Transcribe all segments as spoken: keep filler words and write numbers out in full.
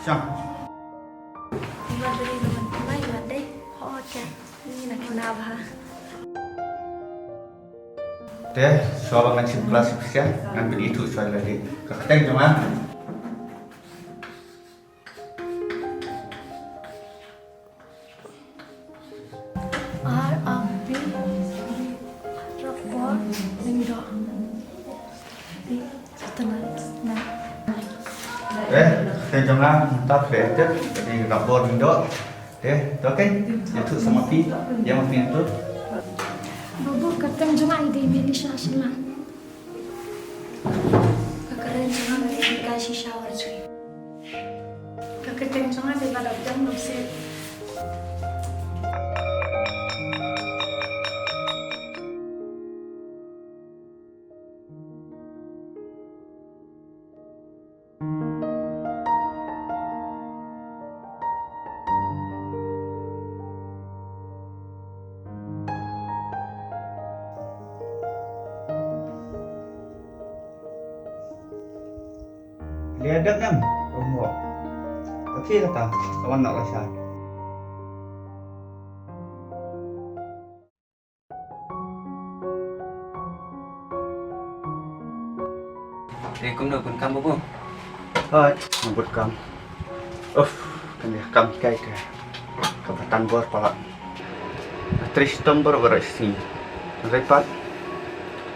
Chang. Iwan dei, iwan mai, iwan dei. Ho, chang. Ni na kena bha. Te, shuwa ba ngan shim klas shisha, ngan pynithuh shuwa ïa lade. Ka kyrteng jong nga. Ar, a, bi, rok, bor, lyngdoh. Bi, tana, na. Eh, te jong nga mynta phi enter, te rok, bor, lyngdoh. Te, to ke, ïathuh sa ma phi, ïa ma phi enter. Babu, ka kyrteng jong nga i dei Melisha Shylla. Ka kyrteng jong nga ka dei Kashi Shower Tree. Ka kyrteng jong nga dei Ba Dap Jam Nongsit. Lia dak ngam, rumbo. Tapi kata, kawan nak rasa. Eh, kumno, bun kam babu? Hai, bun kam. Uff, kan ïa kam kai ka. Ka batan bor pala. Tris tom bor bor si. Repat.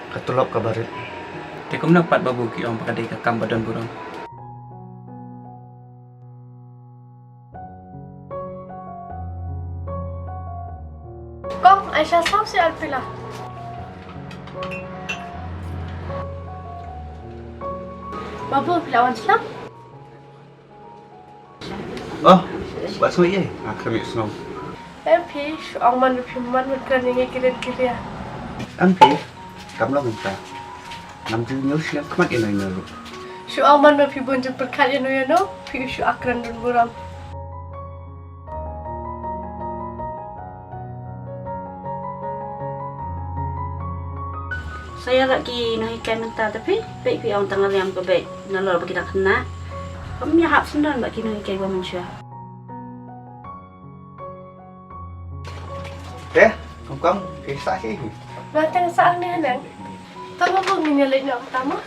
Ka tulop ka barit. Te kumno pat babu ki ong ba ka dei ka kam ba don burom? Kong, Aisha, saw si alpila. Babu, pila wan slam? Oh, wat sngewbha ïa, ah, kami sngewbha. Em phi, shu ong man phi man man kan ngi kiret kiria. Em phi, kam long ta. Nam ju nyu shlem khmat ïa noi noi. Shu ong man phi bun ju perkat ïa noi ïa no, phi shu akran dun buram. Sa ïa la ki nonghikai mynta ta phi, phi phi ong tang riam ka bek, nalor ba ki dang khynnah. Kam ïa hap syndon ba ki nonghikai ba mynshuwa. Te, kong kong, phi sah shi hi. Ba tang sah ne nang. Tang ba ngin ïa leit noh mynta mo.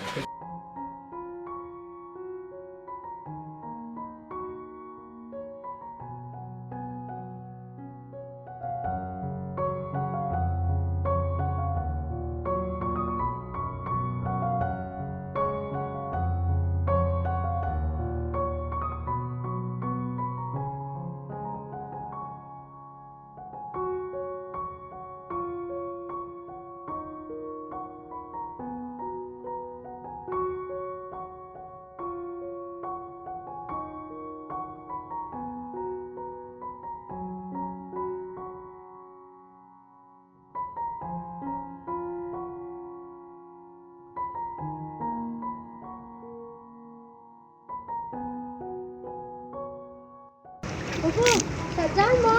Babu, sa jan mo?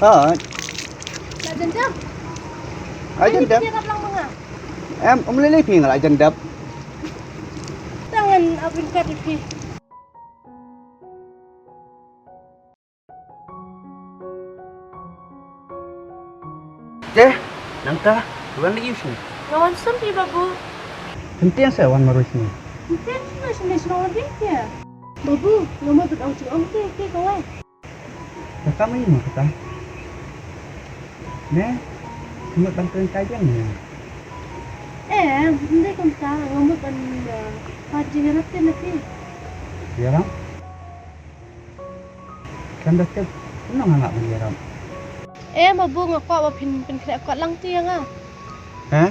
Ha. Sa jan jam? Ai jan dap. Em, um lele phi nga la jan dap. Tangan abin kat phi. Te, nangta, wan lagi sini. Nga wan sum phi babu. Hyntiang sa wan marwei sini. Hyntiang sa sini sini wan lagi ya. Babu, nga ma bad ong chi ong te te kawai. Kata mai ma kata. Ne, mut ban kren kai jang ne. Eh, ndai kumta, nga mut ban, eh, pat jingïarap te na phi. Ïarap? Kan da tip, kumno nga ngah ban ïarap? Eh, ma bu nga kwah ba phin pynkhreh kot lang ti ïa nga. Heh?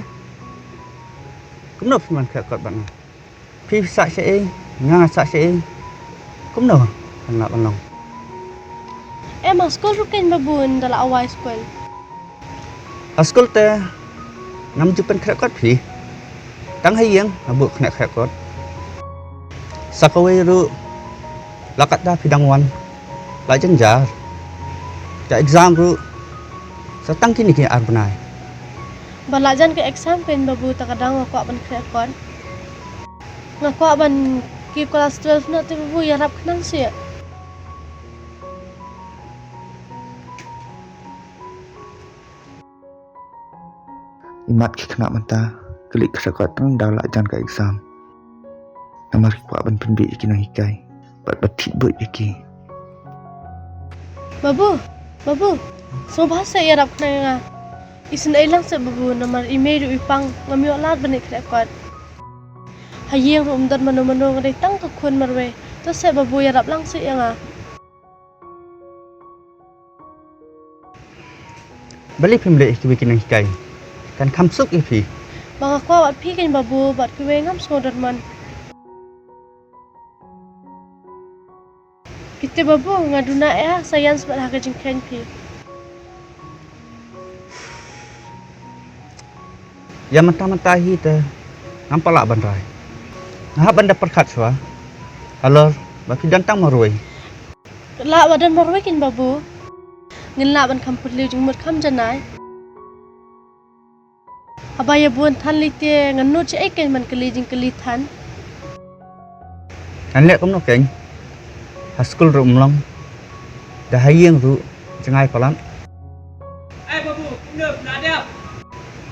Kumno phin pynkhreh kot bad nga? Phi sah shaei, nga nga sah shaei. Kumno kan lah ban long? Eh, ma skul ruh kein ma bu ynda la wai skul. Ha skul te ngam ju pynkhreh kot phi. Tang ha ïing nga buh khynnah khreh kot. Sa kawei ruh la katta phi dang wan. La jynjar. Ka exam ruh sa tang kine ki ar bnai. Ba la jan ka exam pyn ba bu ta ka dang nga kwah ban khreh kot. Nga kwah ban ki klas twelve noh te ba bu ïarap khnang seh. Imat ki khynnah mynta ki leit khreh kot tang da la jan ka exam. Namar ki kwah ban pynbieit ïa ki nonghikai bad ban thied buit ïa ki. Babu, babu, sngewbha seh ïarap khnang ïa nga. Isynei lang seh babu, namar i mei ruh i pang, ngam ïoh lad ban leit khreh kot. Ha ïing ruh ym don mano mano, nga dei tang ka khun marwei. To seh babu, ïarap lang seh ïa nga. Balei phim leh ïa kiwei ki nonghikai? Kan kham suk ïa phi. Ba nga kwah bad phi kein babu, bad kiwei ngam sngewdon mon. Kite babu, nga duna ïa science bad ha ka jingkheiñ phi. Ïa mynta mynta hi te ngam pat lah ban rai. Nga hap ban da pyrkhat shuwa. Halor ba phi don tang marwei. Lah ba don marwei kein babu. Ngin lah ban kham pyrliew jingmut kham janai. Haba ïa bun than lei te ngan nud shaei kein ban kylli jingkylli than. Ngan leh kumno kein? Ha skul ruh ym long. Da ha ïing ruh jngai palat. Ai babu, kumno phi la dep?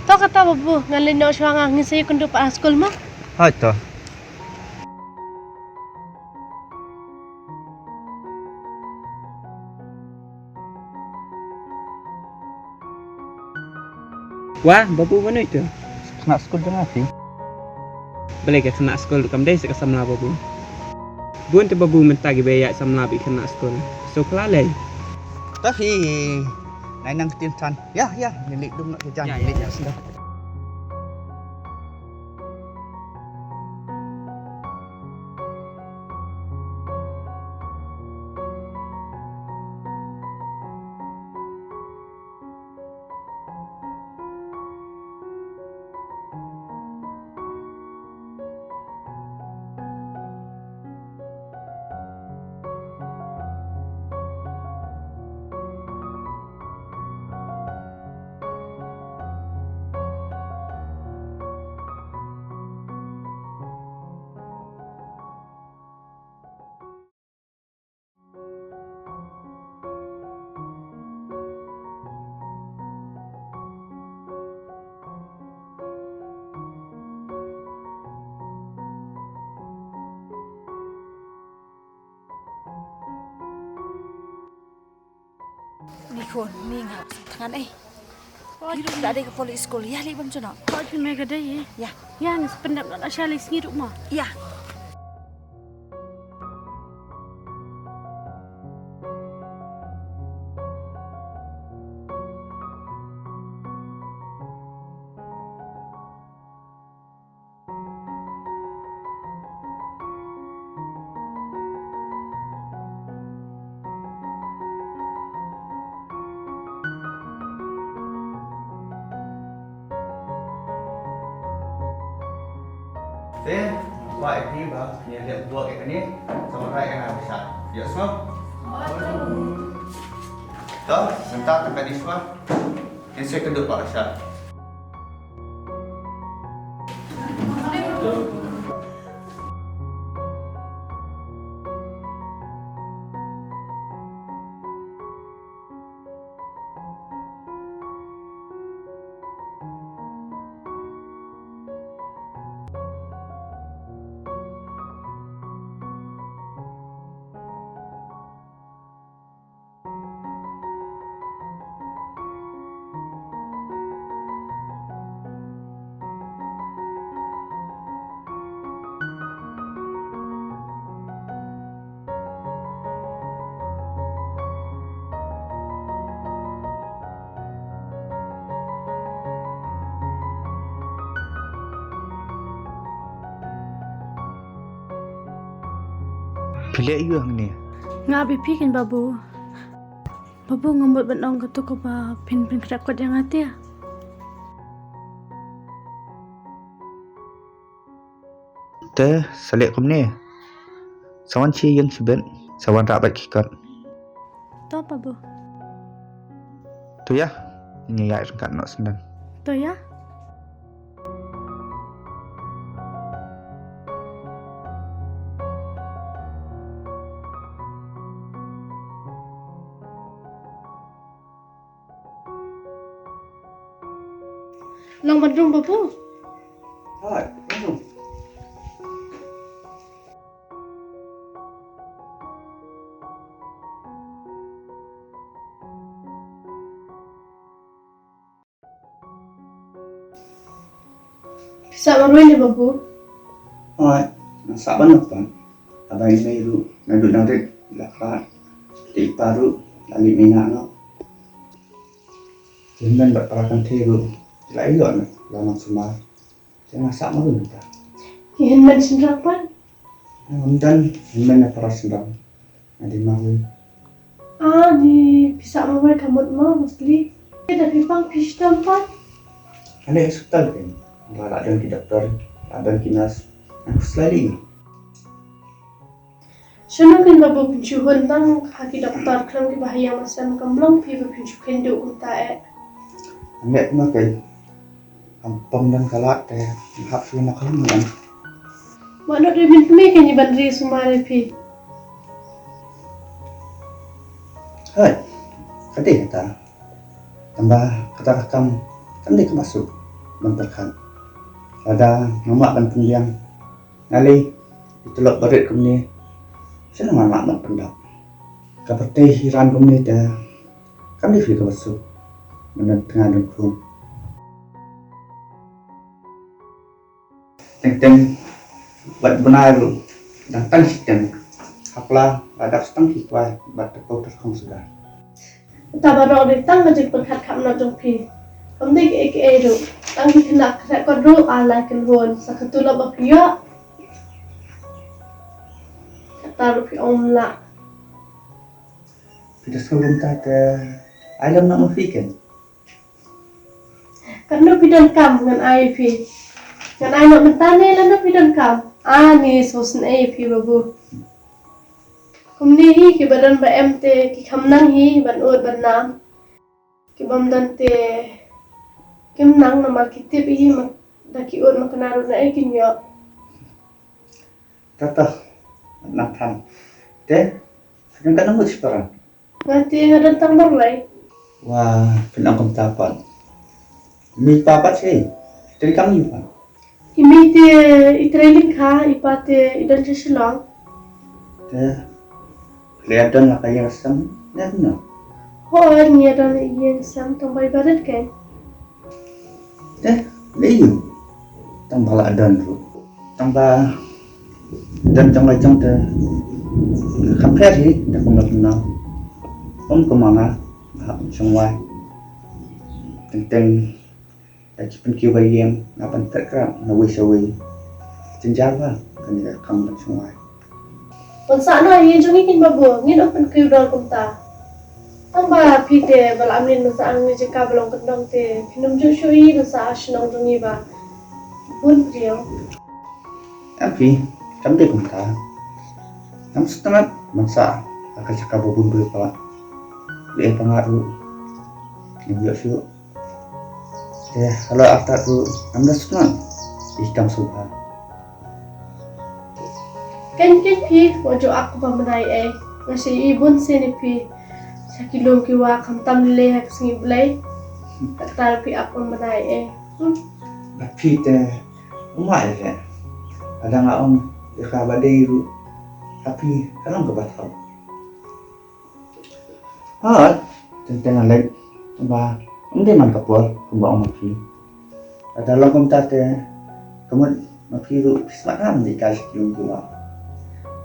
To kata babu, ngan leit noh shuwa nga, ngin sa ïakynduh pat ha skul mo. Hooid to. Wah, babu, mano ito? Khynnah skul jong nga phi. Balei ka khynnah skul kam dei sa ka samla babu? Bun te babu mynta kiba ïaid samla bad khynnah skul. So phi la leh? To phi. Nai nang ktien than. Ïa, ïa, ngin leit dum noh ka jan, ïa, ngin leit ïa, ïa sendok. Ni khun, ni ngap sa tngan eh. Ki ruh ki la dei ka poli skul, ïa leit bam jnok. Ko jin me ka dei eh. Ïa. Ïa ngi spendap na sha lei sngi ruh ma. Ïa. Te, ba iti ba, ni lihat buat kat ni, sama rai kan bisa. Ya, so. To, sebentar, tak ada suara. Insek kedua, Pak Syah. Phi leh aiu hangne? Nga ap ïa phi kein babu. Babu, nga mut ban ong kato kaba phin pynkhreh kot ïa nga te. Te sa leh kumne. Sa wan sha ïing shibit, sa wanrah bad ki kot. To babu. To ïa, ngin ïaid ryngkat noh shen. To ïa. Long ban rung, babu. Hooid, long. Phi sah marwei ne, babu? Hooid, nga sah ban nop pat. Haba i mei ruh naduh nang rit la khlad. Te i pa ruh la leit mynta noh. Te hynmen bad para kynthei ruh ki la ïoh noh la nang sumar. Te nga sah marwei mynta. Ki hynmen shynrang pat? Ngam don hynmen ne para shynrang. Nga dei marwei. Ani, phi sah marwei ka mut mo, mostly. Te da phi pang phi shitom pat? Nga leit hospital kein. Ba la don ki doktor, la don ki nurse. Nga khuslai lei. Shano kein babu phin shu hun tang ha ki doktor khlem ki ba ha ïing ha sem, kam long phi ba phin shu kheiñ duh kumta eh. Nga met mo kein. Kam pom don ka lad te hap shu na khlem ngan. Mano dei mynta me kein ban ri sumar ïa phi. Hooid, ka dei kata. Tangba kata ka kam kam dei kaba suk ban pyrkhat. Lada ngam lah ban pynbiang, nga lei i tulop barit kumne, shano ngan lah ban pyndap? Ka pyrthei hi ran kumne te kam dei phi kaba suk ban don tnga don khun. Teng teng bad bnai ruh dang tang shiteng. Hapla la dap stang ki kwai bad tyrkhong suda. Kata baroh dei tang ka jingpyrkhat kham noh jong phi. Kam dei kiei kiei ruh. Tang ki khynnah khreh kot ruh ar lai kynhun, sa ka tulop ba phi ïoh. Kata ruh phi ong lah. Phi da sngewlem ta te ai lem noh ma phi kein. Katno phi donkam ngan ai ïa phi? Ngan ai noh mynta ne lano phi donkam? Ani, sngewsynei ïa phi babu. Kumne hi kiba don ba em te ki kham nang hi ban ud ban nam. Ki bym don te kim nang namar ki tip hi ma da ki ud ma kane ruh naei kin ïoh. Tata, nang than. Te, phi don katno ngut shi para? Nga te nga don tang marwei. Wa, phin ong kumta pat. I mei i pa pat shi? Te kam i pa? I mei te i trei lyngkha, i pa te i don sha Shillong. Te, phi la don la ka ïing sem ne kumno? Hooid, ngi don la ïing sem tang ba i barit kein. Te, lei ïu. Tang ba la don ruh. Tang ba don jong la jong te. Kham pher hi da kumno kumno. Ym kum ma nga, ba hap shong wai. Teng teng da ki pynkiew ba ïeng, nga pynphet krap na wei sha wei. Jynjar ba kane ka kam ban shong wai. Ban sah noh ïa jong ngi kein babu, ngin ym pynkiew dor kumta. Tang ba phi te ba la mlien ban sah ha kane ka jaka ba long kyndong te phin ym ju shu ïohi ban sah ha shnong jong ngi ba bun briew. Em phi, kam dei kumta. Ngam sngewtynnat ban sah ha ka jaka ba bun briew palat. Lei pangad ruh ngim ïoh shuh. Te halor artat ruh ngam da sngewtynnat ïa ki kam sngewbha. Kein kein phi, wat ju ap kaba mynta ei. Nga shu ïohi bun sien ïa phi sha ki lum ki wah, khamtam lei ha ka sngi Blei. Kata phi ap kaba mynta ei. Hmm. Bad phi te, u mah ïa phi. Lada nga ong ïa ka ba dei ruh ha phi ka long kaba thaw. Hooid, teng teng nga leit, ba ym dei man ka por kumba ong ma phi. Lada long kumta te ka mut ma phi ruh phi smat ha ban ïaid kai sha ki lum ki wah.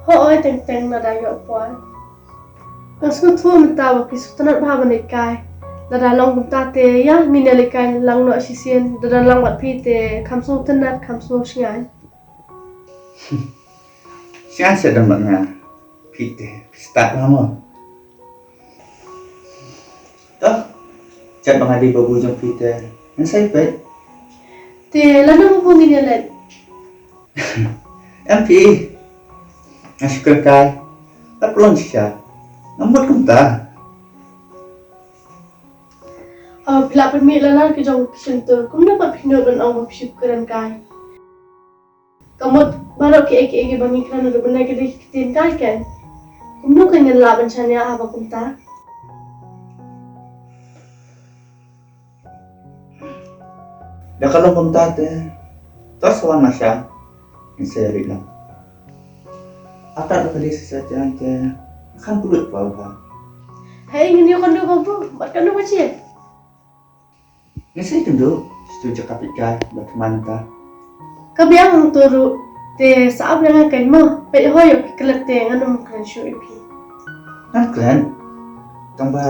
Hooid, teng teng lada ïoh por. Nga sngewthuh mynta ba phi sngewtynnat bha ban ïaid kai. Lada long kumta te ïa ngin ïa leit kai lang noh shisien, lada long bad phi te kham sngewtynnat kham sngewshngaiñ. Sngewsih dang bad nga. Phi te, phi stad bha mo. To, jait ba nga dei babu jong phi te, ngan sa ïa peit. Te lano babu ngin ïa leit? Em phi. Nga shu kren kai. Lada pynlong shisha, ngam mut kumta. Haba phi la pynmih la lar ki jong ki shyntur, kumno pat phi nud ban ong ba phi shu kren kai? Ka mut baroh kiei kiei kiba ngi kren ruh mynne ki dei ki ktien kai kein. Kumno kein ngan lah ban shaniah haba kumta? Ïa ka long kumta te, to sa wan ma sha, ngin sa ïa rit lang. Ata ba ka dei sa sha te, khan puluk pa ba. Hei, ngin ïa kynduh babu, bad kynduh ba chi. Ngin sa ïa kynduh, stu jaka pika, bad kman ta. Ka biang tu ruh, te sa ap ïa nga kein mo, peit hoi ïa ki klet te ngan ym kren shuh ïa phi. Ngan kren, tang ba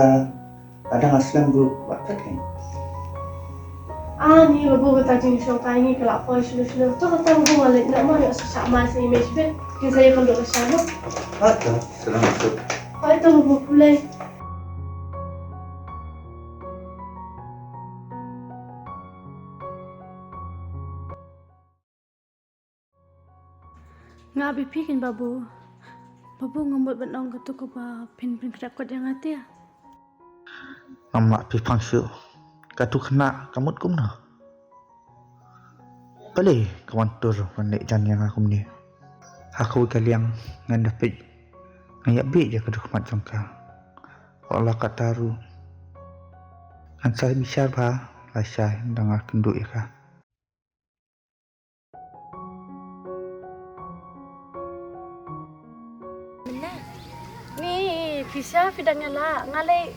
Ada nga slem ruh, wat phet kein. Ah, ni babu kata jingshong kai ni ka la poi shlu shlu. To kata babu nga leit noh ma, ïoh sa shah mai sa ïmei shibit. Kin sa ïa kynduh ka sha noh. Hata, salam suk. Hoi to babu pulai. Nga ap ïa phi kein babu. Babu nga mut ban ong kato kaba phin pynkhreh kot ïa nga te. Ngam lah phi pang shuh. Kato khynnah ka mut kumno? Balei ka wan tur wan leh jan ïa nga kumne? Ha kawei ka liang ngan da peit. Nga ïa beh ïa ka dkhmat jong ka. Wat la katta ruh. Ngan sa bishar bha lashai da nga kynduh ïa ka. Mynne. Ni pisa phi dang ïa lah, nga lei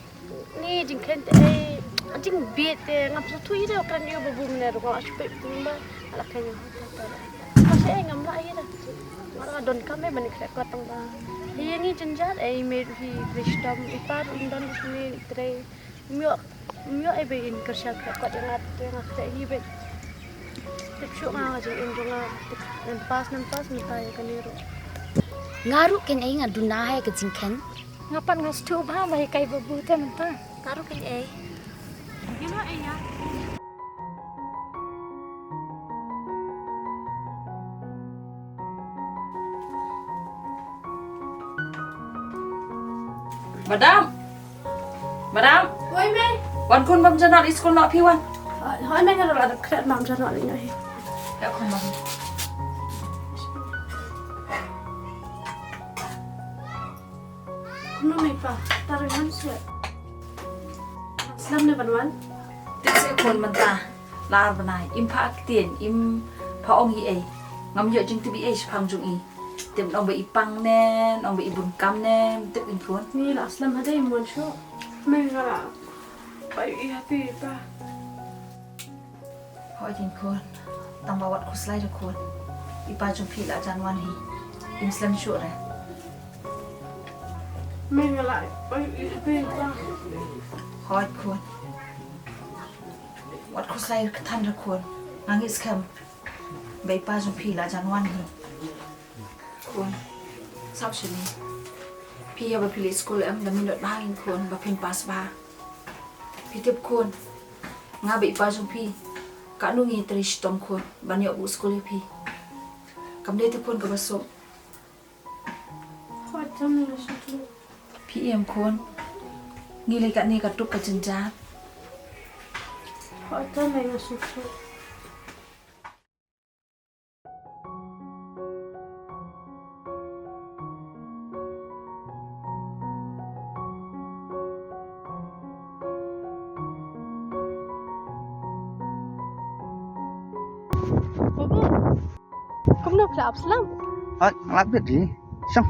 ni jingkhein te ei, jingbieit te ngam sngewthuh ïa da kren ïa u babu mynne ruh nga shu peit pynban. Ala khein ïa ta ta. Ka shu ei ngam lah ïa da. Nga la donkam ei ban ïa khreh kot tang ba. Ïa ngi jynjar ei mei ruh hi brishtam i pa ruh ym don ruh i trei. Ym ïoh, ym ïoh ei ba in kyrshan khreh kot ïa nga te nga khreh hi beit. Tip shuh nga nga jingim jong nga tip ngan pass ngan pass mynta ïa kane ruh. Nga ruh kein ei nga duna ha ïa ka jingkhein. Nga pat nga sngewthuh bha ba hikai babu te mynta. Nga ruh kein ei. Ïa noh ei ïa. Madam. Madam. Hoi mei. Wan khun bam janat i skul noh phi wan. Hoi mei nga la dep kret bam janat i noh hi. Ïa khun bam. Kumno mei pa, ta ring ham shuh. Slem ne ban wan. Te se khun mynta. La ar bnai, im pha ktien, im pha ong i ei. Ngam ïoh jingtip i ei shaphang jong i. Tip ong ba i pang ne, ong ba i bun kam ne, tip in khun. Ni la slem hadei mon shuh. Mei nga la. Ba i happy pa. Hoi in khun. Tang ba wat khuslai da khun. I pa jong phi la jan wan hi. Im slem shuh re. Mei nga la. Ba i happy pa. Hoi khun. Wat khuslai ka than ra khun. Nga ngi skhem. Ba i pa jong phi la jan wan hi. Khun. Sap shini. Phi ïa ba phi leit skul em da minot bha ngin khun ba phin pass bha. Phi tip khun. Nga ba i pa jong phi. Ka nu ngi trei shitom khun. Ban ïoh bu skul ïa phi. Kam dei te khun kaba suk. Phi em khun. Ngi lei kane ka duk ka jynjar. Kumno phi la ap slem? Hooid, nga la ap beit hi. Shong.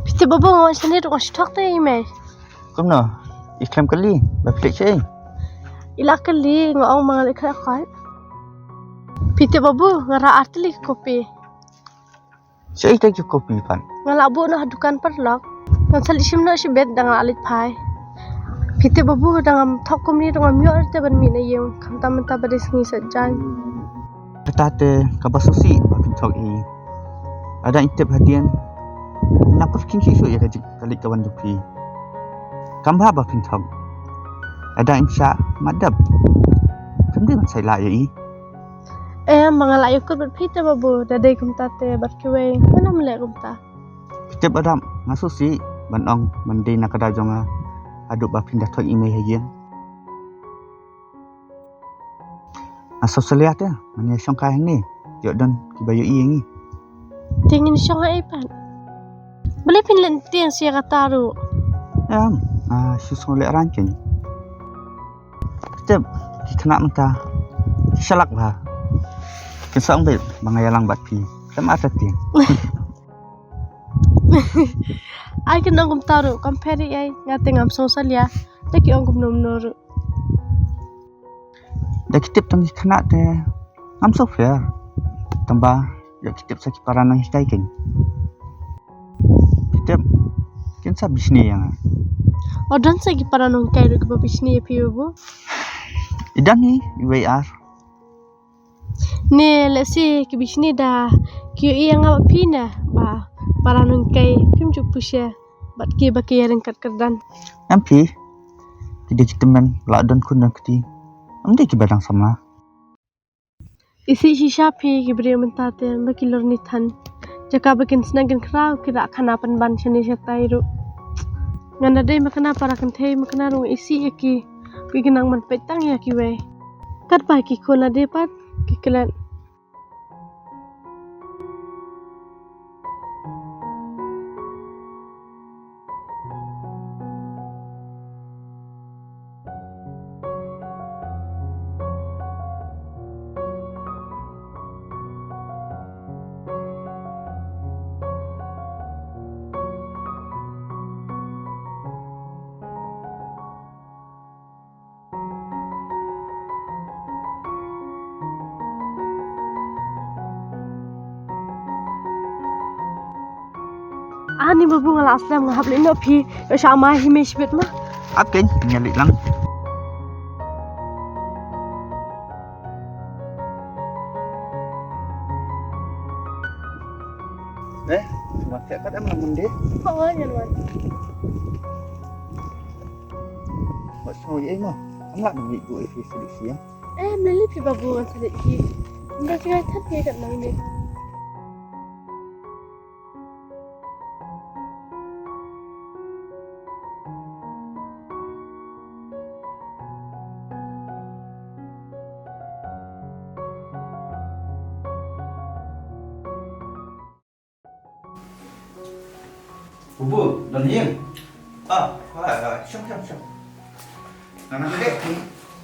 Phi tip babu nga wan shane ruh nga shu thok te i mei. Kumno? I khlem kylli ba phi leit shaei? I la kylli nga ong ma nga leit khreh kot. Phi tip babu nga rah ar tylli ki kopi. Shaei te ki kopi pat? Nga la buh noh ha dukan paralok. Ngan sa leit shim noh shibit da nga la leit phai. Phi tip babu da ngam thok kumne ruh ngam ïoh te ban mih na ïing khamtam mynta ba dei sngi Saitjaiñ. Kata te kaba sngewsih ba phin thok hi. Lada in tip hadien na pyrkhing shuh shuh ïa ka jingkylli ka ban jong phi. Kam bha ba phin thok. Lada in shah ma dep. Kam dei ban sa ïa la ïa i. Em, ba nga la ïakut bad phi te babu, da dei kumta te bad kiwei ngan ym leh kumta. Phi tip Adam, nga sngewsih ban ong ban dei na ka daw jong nga haduh ba phin da thok i mei ha ïing. Nga sngewsih te, ngan ïa shong kai hangne, ïoh don kiba ïohi ïa ngi. Te ngin shong ha ei pat? Balei phin leit tieng sha kata ruh? Em, ah, shu sngew leh rang kein. Tip, ki khynnah mynta ki shalak bha. Kin sa ong beit ba nga ïalang bad phi. Lem artatien. Ai kin ong kumta ruh, kam pher ei, nga te ngam sngewsalia. Te ki ong kumno kumno ruh. Da ki tip tang ki khynnah te ngam sngewpher. Tang ba ïa ki tip sa ki para nonghikai kein. Ki tip kin sa bishni ïa nga. O don sa ki para nonghikai ruh kiba bishni ïa phi babu? I don hi iwei ar. Ne lehse ki bishni da ki ïohi ïa nga bad phi ne ba para nonghikai phim ju pyrshah bad kiba ki ïaryngkat kyrdan. Em phi, ki dei ki tymmen la don khun don kti. Em dei kiba dang samla. Isih shisha phi ki briew mynta te ba ki lor ni than. Jaka ba kin sneng kin khraw ki rah khana pynban shane shatai ruh. Ngan da dei ma kane para kynthei ma kane ruh isih ïa ki. Ki nang man peit tang ïa kiwei. Katba ki khun la dei pat ki klet. Ani babu nga la slem nga hap leit noh phi. Ïa sha ma hi me shibit ma. Ap kein nga leit lang. Eh, ma kya kat em lang mandi. Ko wa nyan wan. Wat sngewbha ei ma. Am lah nang leit buh ei phi salik siang. Eh, mlei leit phi babu ngan sa leit hi. Nda sngewbha thap hi kat nang ni. Bubu, don hi. Ah, ah, ah, shong, shong, shong. Nga nang dek ni.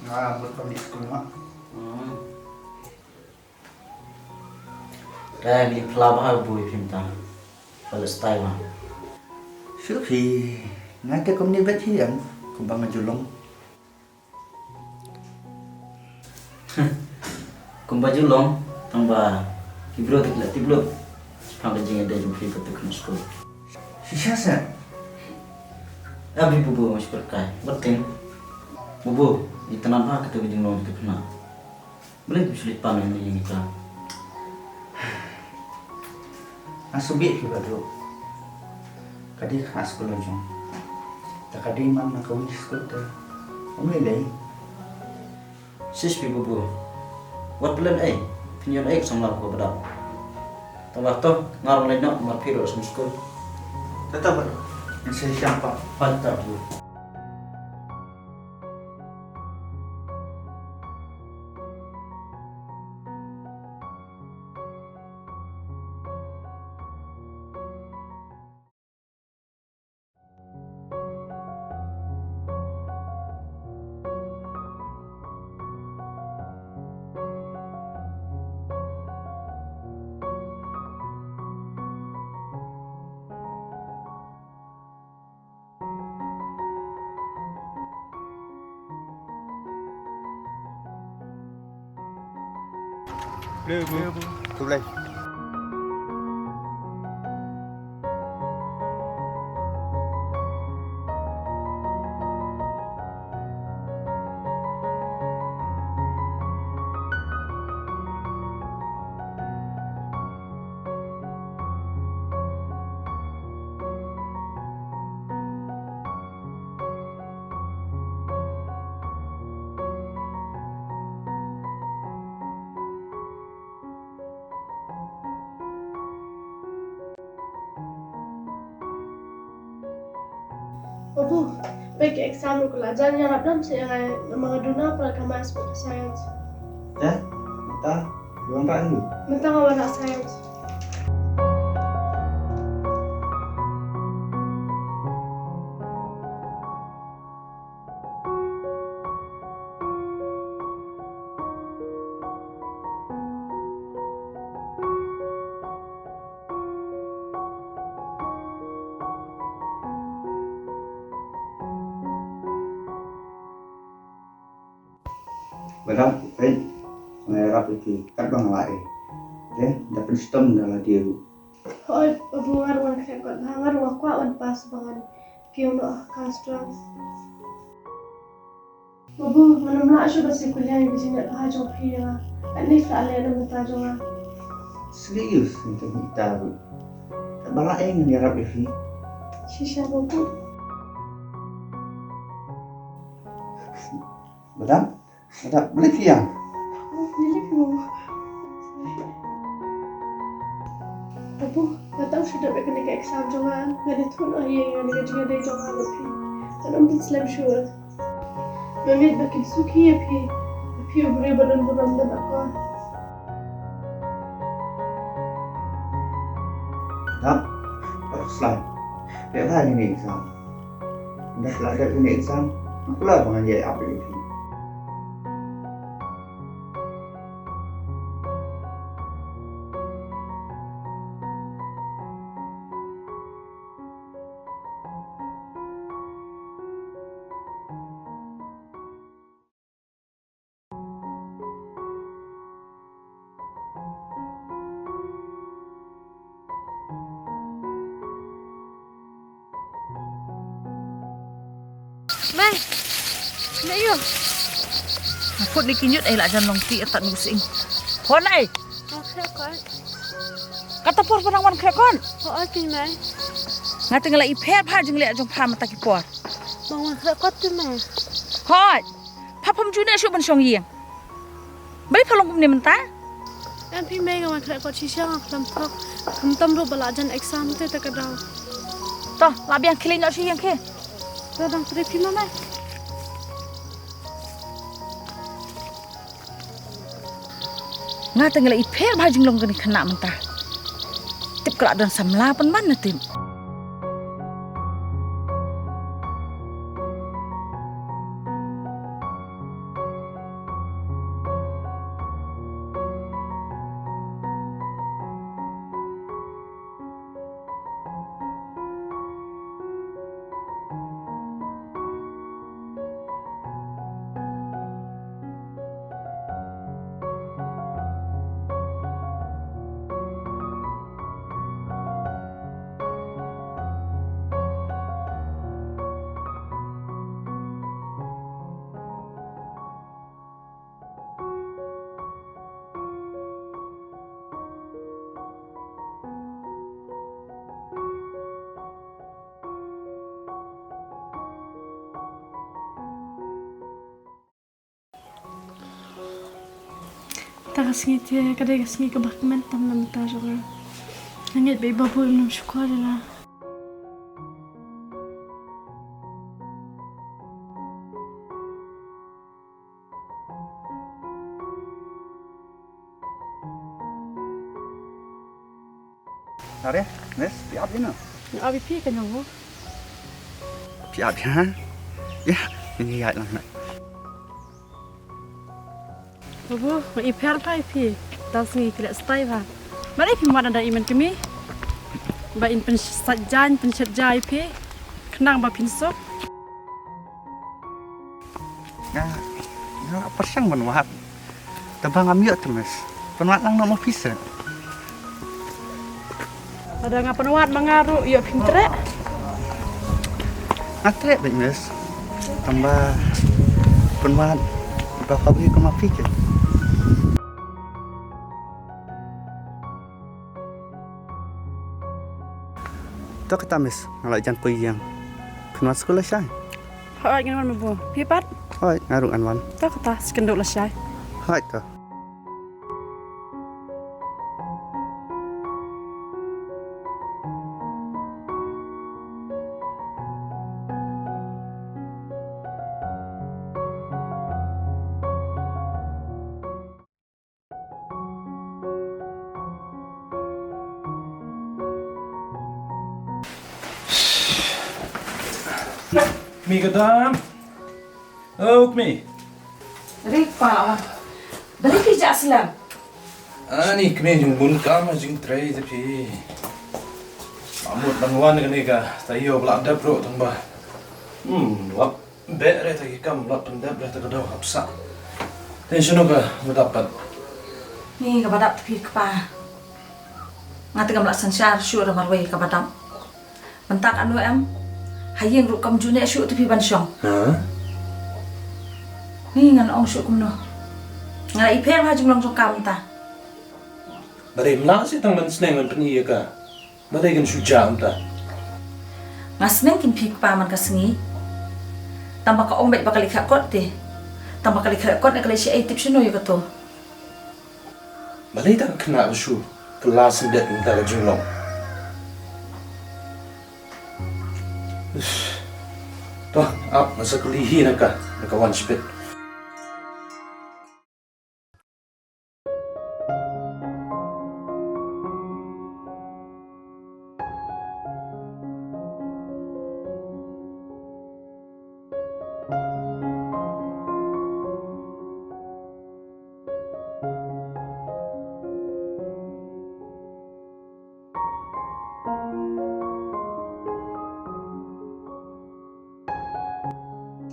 Nga buh kau di skul ma. Hmm. Dai ni pla ba bubu ïa phi mynta. Pala style ma. Shu phi. Nga te kumne bad hi em. Kumba nga ju long. Kumba ju long, tang ba ki briew te ki la tip lut shaphang ka jingïadei jong phi bad u khun skul. Shisha seh. Ap hi bubu, nga shu pyrkhat. Wat tieng. Bubu, itynnad bha kata ka jinglong jong ka khynnah. Balei phi shu leit pan ïa ka? Nga sngewbha phi ba duk. Ka dei ka khynnah skul la jong. Te ka dei man na kawei skul te. Ym lei lei. Shish phi bubu. Wat pynlem ei. Phin ïoh ei ka samla ko ba dap. Tang ba to nga rung leit noh, mar phi ruh sngewskul. Tata ba. Ngan sa ïashem pat. Pat ta bubu. Khublei. Babu, peit ki exam ruh ka la jan, ïarap dam seh ïa nga, namar nga duna palat ka maths bad ka science. Te mynta, wan rah hi. Mynta nga wan rah science. Ba dap, eh, nga ïarap ïa phi katba nga lah, eh. Te da pynshitom da lade ruh. Hooid, babu, nga ruh ngan khreh kot bha, nga ruh nga kwah ban pass ba ngan kiew noh ha ka entrance. Babu, ngan ym lah shuh ban sngewkylliang ïa ka jingngeit bha jong phi ïa nga. Katne phi la leh na ka bynta jong nga. Serious, nga tip ita ruh. Katba lah, eh, ngan ïarap ïa phi. Shisha, babu. Ba dap, ba dap, balei phi ïam? Oh, balei phi ïam? Babu, nga tang shu dep ïa kane ka exam jong nga, nga dei thut noh ïa nga, ïa ka jingïadei jong nga bad phi. Ngan ym pynslem shuh. Nga ngeit ba kin suk hi ïa phi. Phi u briew ba don burom don akor. Dap, dap slide. Phi ïa kane exam. Ynda phi la dep ïa kane exam, nga kular ba ngan ïa ap ïa phi. Mei, mei ïa. Nga put ni ki ñiut ei la jan long ti tat ni sing. Phone ei. Ka khreh kot. Kata por pynang wan khreh kot. Hooid ki mei. Nga te nga la ïapher bha jingleh jong pha mynta ki por. Ba wan khreh kot te mei. Hooid. Pha pham ju ne shu ban shong ïing. Balei pha long kumne mynta? Em phi mei, nga wan khreh kot shisha, nga khlem thok. Khamtam ruh ba la jan exam te te ka daw. To, la biang khlieh noh sha ïing ki. To dang trei phi ma mei. Nga te nga la ïapher bha jinglong kane khynnah mynta. Tip ka la don samla pynban na tip. Kata ka sngi te ka dei ka sngi kaba kmen tam na bynta jong nga. Nga ngeit ba i babu im nym shu kwah ïa nga. Are, Miss, phi ap ïa no? Nga ap ïa phi ka ñiong. Phi ap ïa? Ïa, ïa, ïa lang na. Babu, nga ïapher bha ïa phi. Kata sngi ki leh style bha. Balei phim wad da i man kmie? Ba in pynsait ja, in pynshet ja ïa phi. Khnang ba phin suk. Nga, nga la pyrshang ban wad. Tangba ngam ïoh te Miss. Pynwad lang noh ma phi seh. Lada nga pynwad ma nga ruh ïoh phim treh. Nga treh beit Miss. Tangba pynwad ba pha bri kum ma phi ke. To kata Miss, nga la jan poi ïing. Phin wan skul lashai? Hooid ngan wan babu. Phi pat? Hooid, nga ruh ngan wan. To kata, sa kynduh lashai. Hooid to. Kmie ka dam. Oh, kmie. Ri pa. Balei phi jah slem? Ani kmie, jingbun kam jingtrei te phi. Mahmut ban wan kane ka taïew ba la dep ruh tang ba. Hmm, lap. Beh re ta ki kam, lap pyndep re ta ka daw hap sah. Shano kaba dap pat? Ni kaba dap te phi kpa. Nga te ngam lah synshar shuh da marwei kaba dap. Mynta katno em? Ha ïing ruh kam ju neh shuh te phi ban shong. Ha? Ni ngan ong shuh kumno? Nga la i pher ha jinglong jong ka mynta. Ba dei mla sih tang ban sneng ban pyni ïa ka. Ba dei kan shu jam ta. Nga sneng kin phi kpa man ka sngi. Tang ba ka ong bad ba ka leit khah kot te. Tang ba ka leit khah kot ne ka leit sha ei tip shano ïa kato. Ba dei tang khynnah ka shu ka la sendek mynta ka jinglong. To, ap nga sa kylli hi na ka, na ka wan shipit.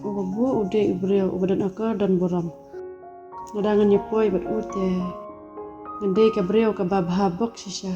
U babu u dei u briew uba don akor don burom. Lada ngan ïa poi bad u te ngan dei ka briew kaba bha bok shisha.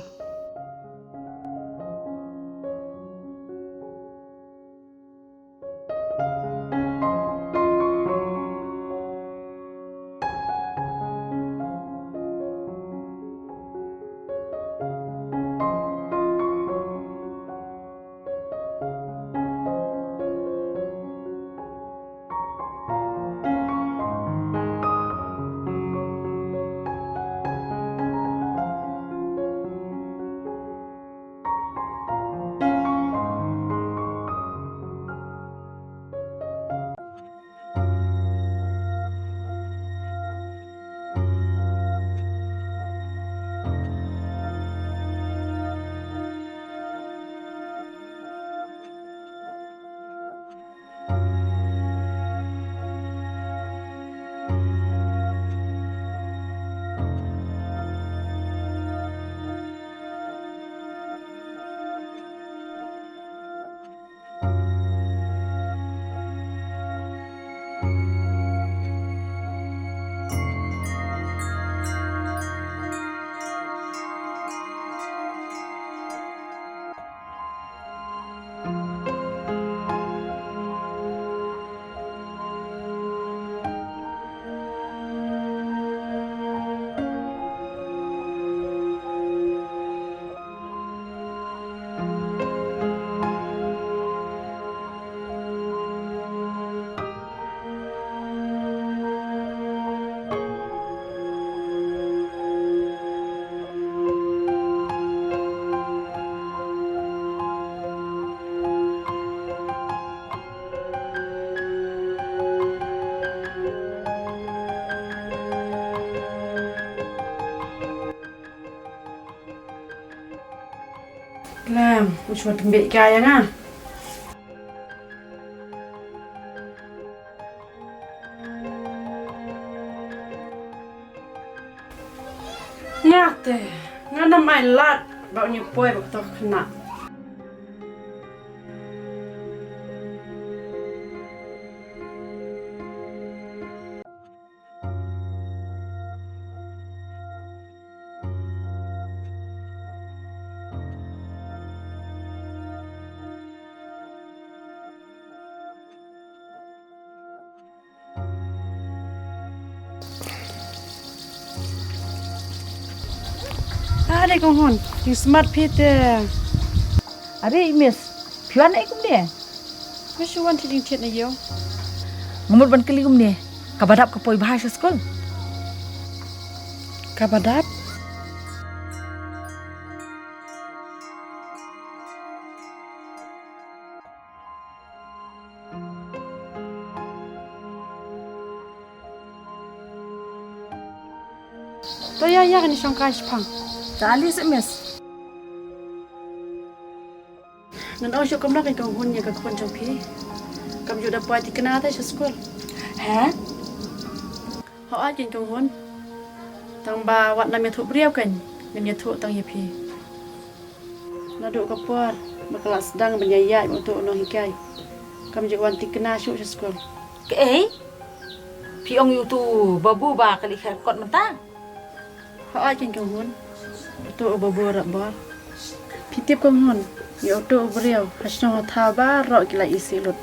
Khlem, u shu tynbeh ïa nga. Nga te, nga nam ai lad ba un ïa poi bad kato ka khynnah. Are kong Hun, ïa smat phi te. Are i miss, phi wan ei kumne? Nga shu wan thied jingthied na ïew. Nga mut ban kylli kumne, kaba dap ka poi bha sha skul? Kaba dap? To ïa ïa kane shong kai shipang. Ta ali se miss. Ngan ong shuh kumno ka kong Hun ïa ka khun jong phi. Kam ju da poi thikna te sha skul. He? Hooid kong Hun. Tang ba wat nam ïathuh briew kan ngin ïathuh tang ïa phi. Naduh ka por ba ka la sdang ban ïaid bad uto u nonghikai, kam ju wan thikna shuh sha skul. Kaei? Phi ong ïa utu babu ba ka leit kher kot mynta? Hooid kong Hun. Utu u babu rap bor. Phi tip kong Hun, ïa utu u briew ha shnong ha thaw baroh ki la isih lut.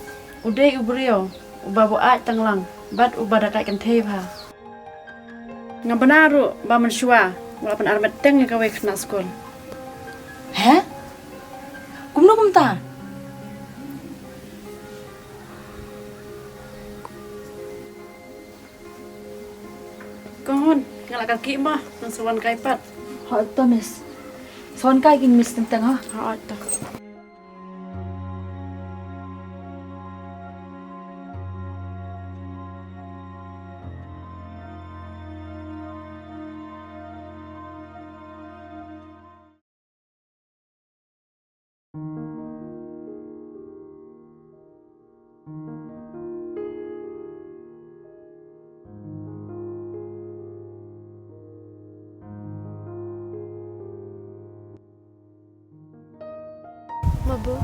U dei u briew uba buaid tang lang bad uba da kait kynthei bha. Nga bna ruh ba mynshuwa u la pynarmet teng ïa kawei khynnah skul. He? Kumno kumta? Kong Hun, nga la kyrkieh mo, ngan sa wan kai pat. Hooid to miss. Sa wan kai keiñ miss teng teng ha. Hooid to. Babu,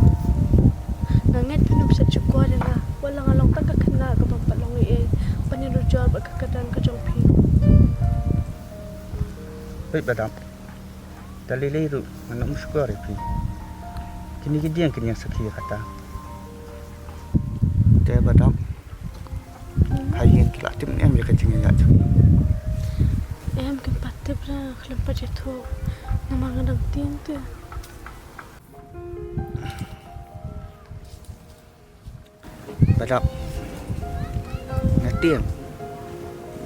nga ngeit phin ym shait shukor ïa nga, wat la nga long tang ka khynnah kaba ym pat long ei ei ban ïanujor bad ka kyrdan ka jong phi. Peit ba dap. Da lei lei ruh ngan ym shukor ïa phi. Kine ki dieng kin ïeng sakhi ïa kata. Te ba dap, ha ïing ki la tip ne em ïa ka jingïaid jong ngi? Em, kim pat tip re, khlem pat ïathuh namar nga dang tieng te. Ba dap, nga tieng.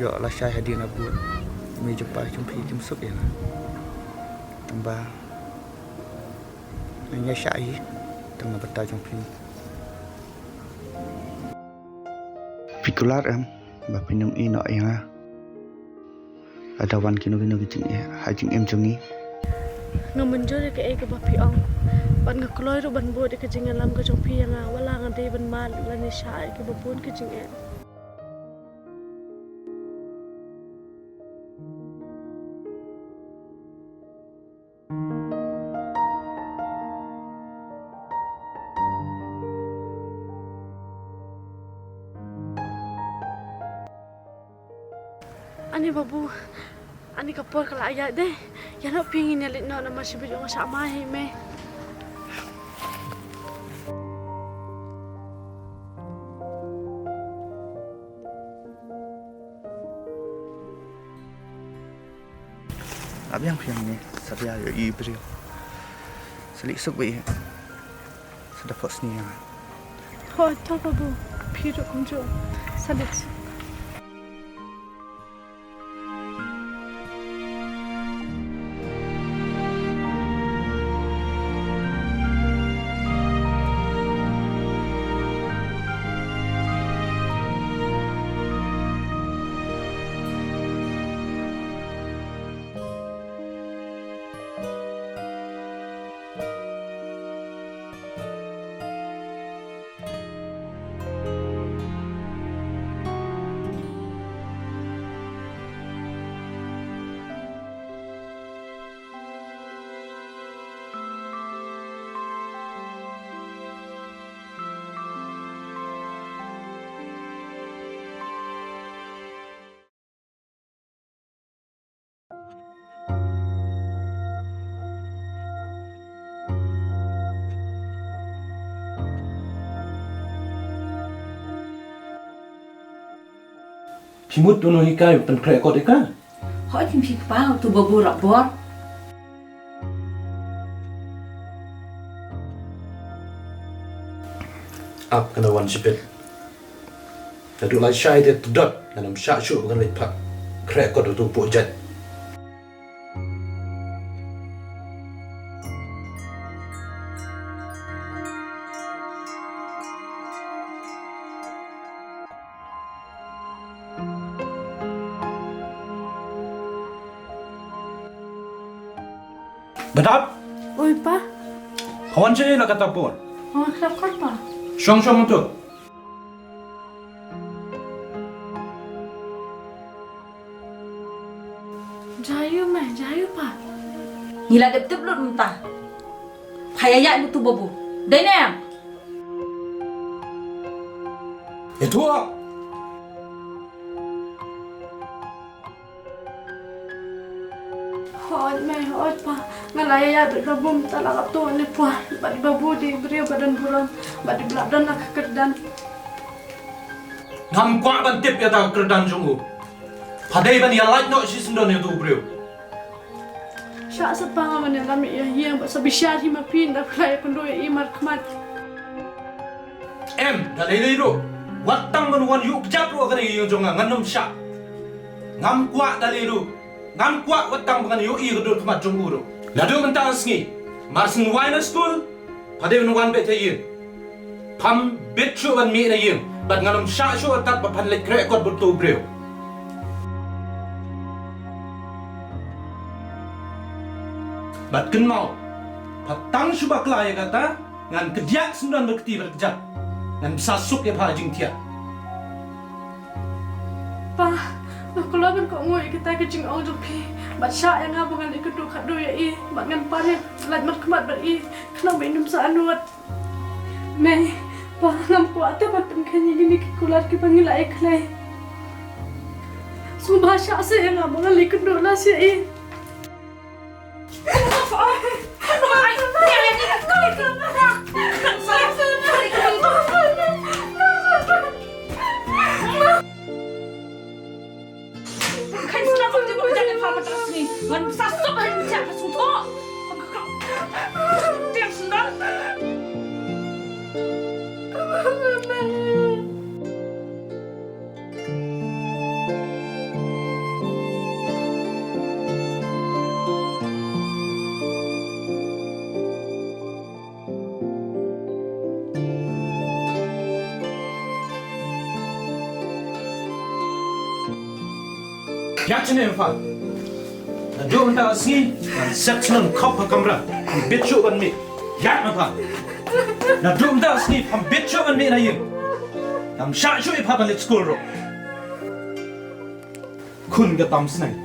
Ïoh lashai hadien ba bun i mei i pa jong phi kim suk ïa nga. Tang ba nga ïaishah hi tang na bynta jong phi. Phi kular em ba phin ym ïehnoh ïa nga lada wan kino kino ki jingeh ha jingim jong ngi? Nga mynjur ïa kaei kaba phi ong bad nga kloi ruh ban bud ïa ka jingïalam ka jong phi ïa nga, wat la nga dei ban mad lane shah ïa kiba bun ki jingeh. Ani babu, ani ka por ka la ïaid de. Ïa noh phi, ngin ïa leit noh namar shibit nga shah mai hi me. Ap ïa phi hangne, sa ïa ïohi briew. Sa leit suk beit. Sa da phohsniew ïa nga. Hooid to babu, phi ruh kumjuh. Sa leit suk. Phi mut uno hi kai u pynkhreh kot ïa ka? Hooid, phi kpa utu babu rap bor. Ap, kan wan shipit. Naduh lashai te to dot ngan ym shah shuh ba ngan leit pynkhreh kot utu u pok jait. Ba dap. Oi pa. Pha wan shaei la katta por? Nga khlem khot pa. Shong shong to. Jia aiu me, jia aiu pa? Ngi la dep tip lut mynta. Pha ïa ïaid lut tu babu. Dei ne em? Ïathuh. Pa, nga la ïaid da ka bum, ta la ka to ne pa, bad ba bun dei briew ba don burom, bad ba la don la ka kyrdan. Ngam kwah ban tip ïa ka kyrdan jong u. Pha dei ban ïa lait noh shisyndon ïa uto u briew. Shah sa pa, nga mane lam ïa ïing, bad sa bishar hi ma phi, da phi la ïa kynduh ïa i markhmat. Em, da lei lei ruh. Wat tang ban wan ïuh kjat ruh ha ka ïing jong nga, ngan ym shah. Ngam kwah da lei ruh. Ngam kwah wat tang ban ïohi ka dur khmat jong u ruh. Naduh mynta ka sngi, mar shu wai na skul, pha dei ban wan beit ha ïing. Pham bit shuh ban mih na ïing, bad ngan ym shah shuh tad ba phan leit khreh kot bad uto u briew. Bad kynmaw, pha tang shu bakla ïa kata, ngan kdiah syndon bad kti bad kjat. Ngan sa suk ïa pha jingthiah. Pa, nga kwah ban kohnguh ïa kita ki jingong jong phi. Bad shah ïa nga ba ngan leit kynduh khadduh ïa i. Bad ngan pan ïa lait markhmat bad i. Khnang ba in ym sa anuot. Mei, pa, ngam kwah te ban pynkheiñ ïa kine ki kular kiba ngi la ïa khlei. Sngewbha shah seh ïa nga ba ngan leit kynduh lashai ïa i. Ïa kine pha. Naduh mynta ka sngi, ngan set shnong khop ha kamra. Bit shuh ban mih. Ïa ma pha. Naduh mynta ka sngi, pham bit shuh ban mih na ïing. Ngam shah shuh ïa pha ban leit skul ruh. Khun ka tam sneng.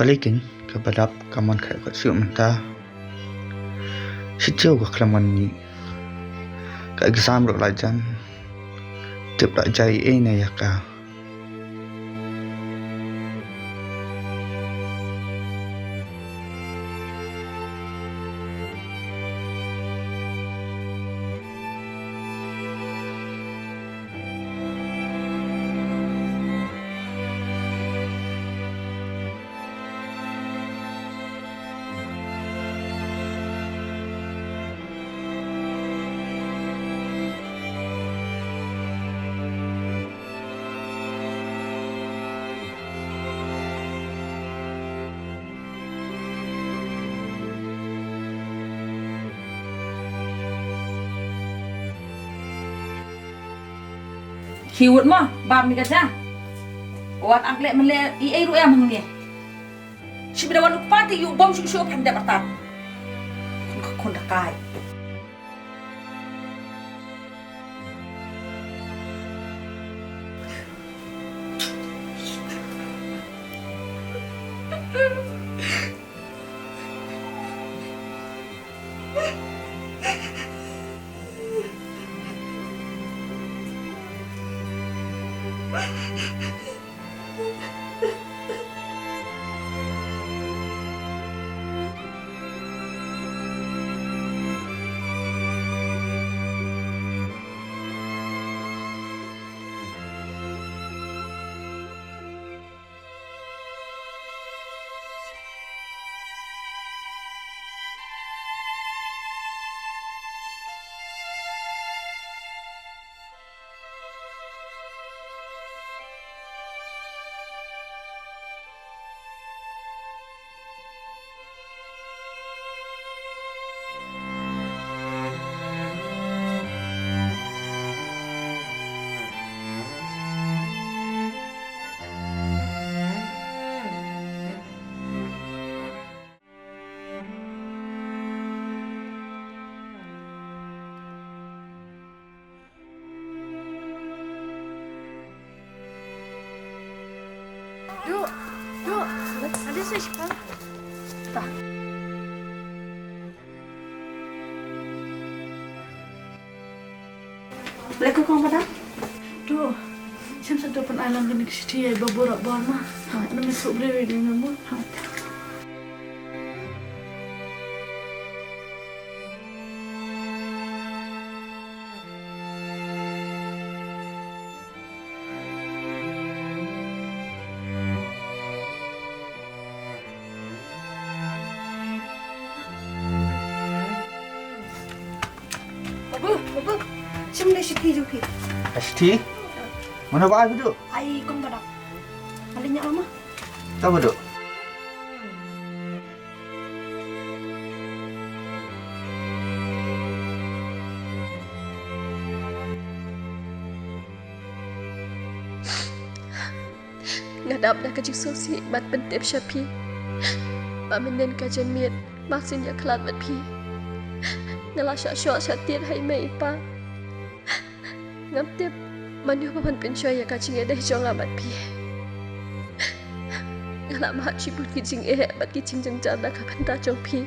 Balei keiñ kaba dap kam wan khreh kot shuh mynta. Shu shu ka khlem wan mih. Ka exam ruh la jan. Tip la jai ei na ïa ka. Ki wut mo, bam ni ka ja. Wan ak leh men leh i ei ruh ïa meng ni. Shi bida wan u kpa te yu bom shu shu phan dep artat. Khun ka khun da kai. Leh ko kong padang. Tu, shem sa tu pyn ai lang kane ka shithi ïa i Babu Rapbor ma. Ha. Namar suk briew ïa i Babu. Ha. Babu, babu. Shem da shithi jong phi. Shithi? Mano ba ai phi duh? Ai kong padang. Mali nya ma. Ta ba duh? Nga dap da ka jingsngewsih bad pyntip sha phi ba mynnin ka janmiet ba sien ïa khlad bad phi. Nga la shah shoh shah tied ha i mei i pa. Ngam tip mano ba ban pynshoi ïa ka jingïadei jong nga bad phi. Nga la mad shibun ki jingeh bad ki jingjynjar na ka bynta jong phi.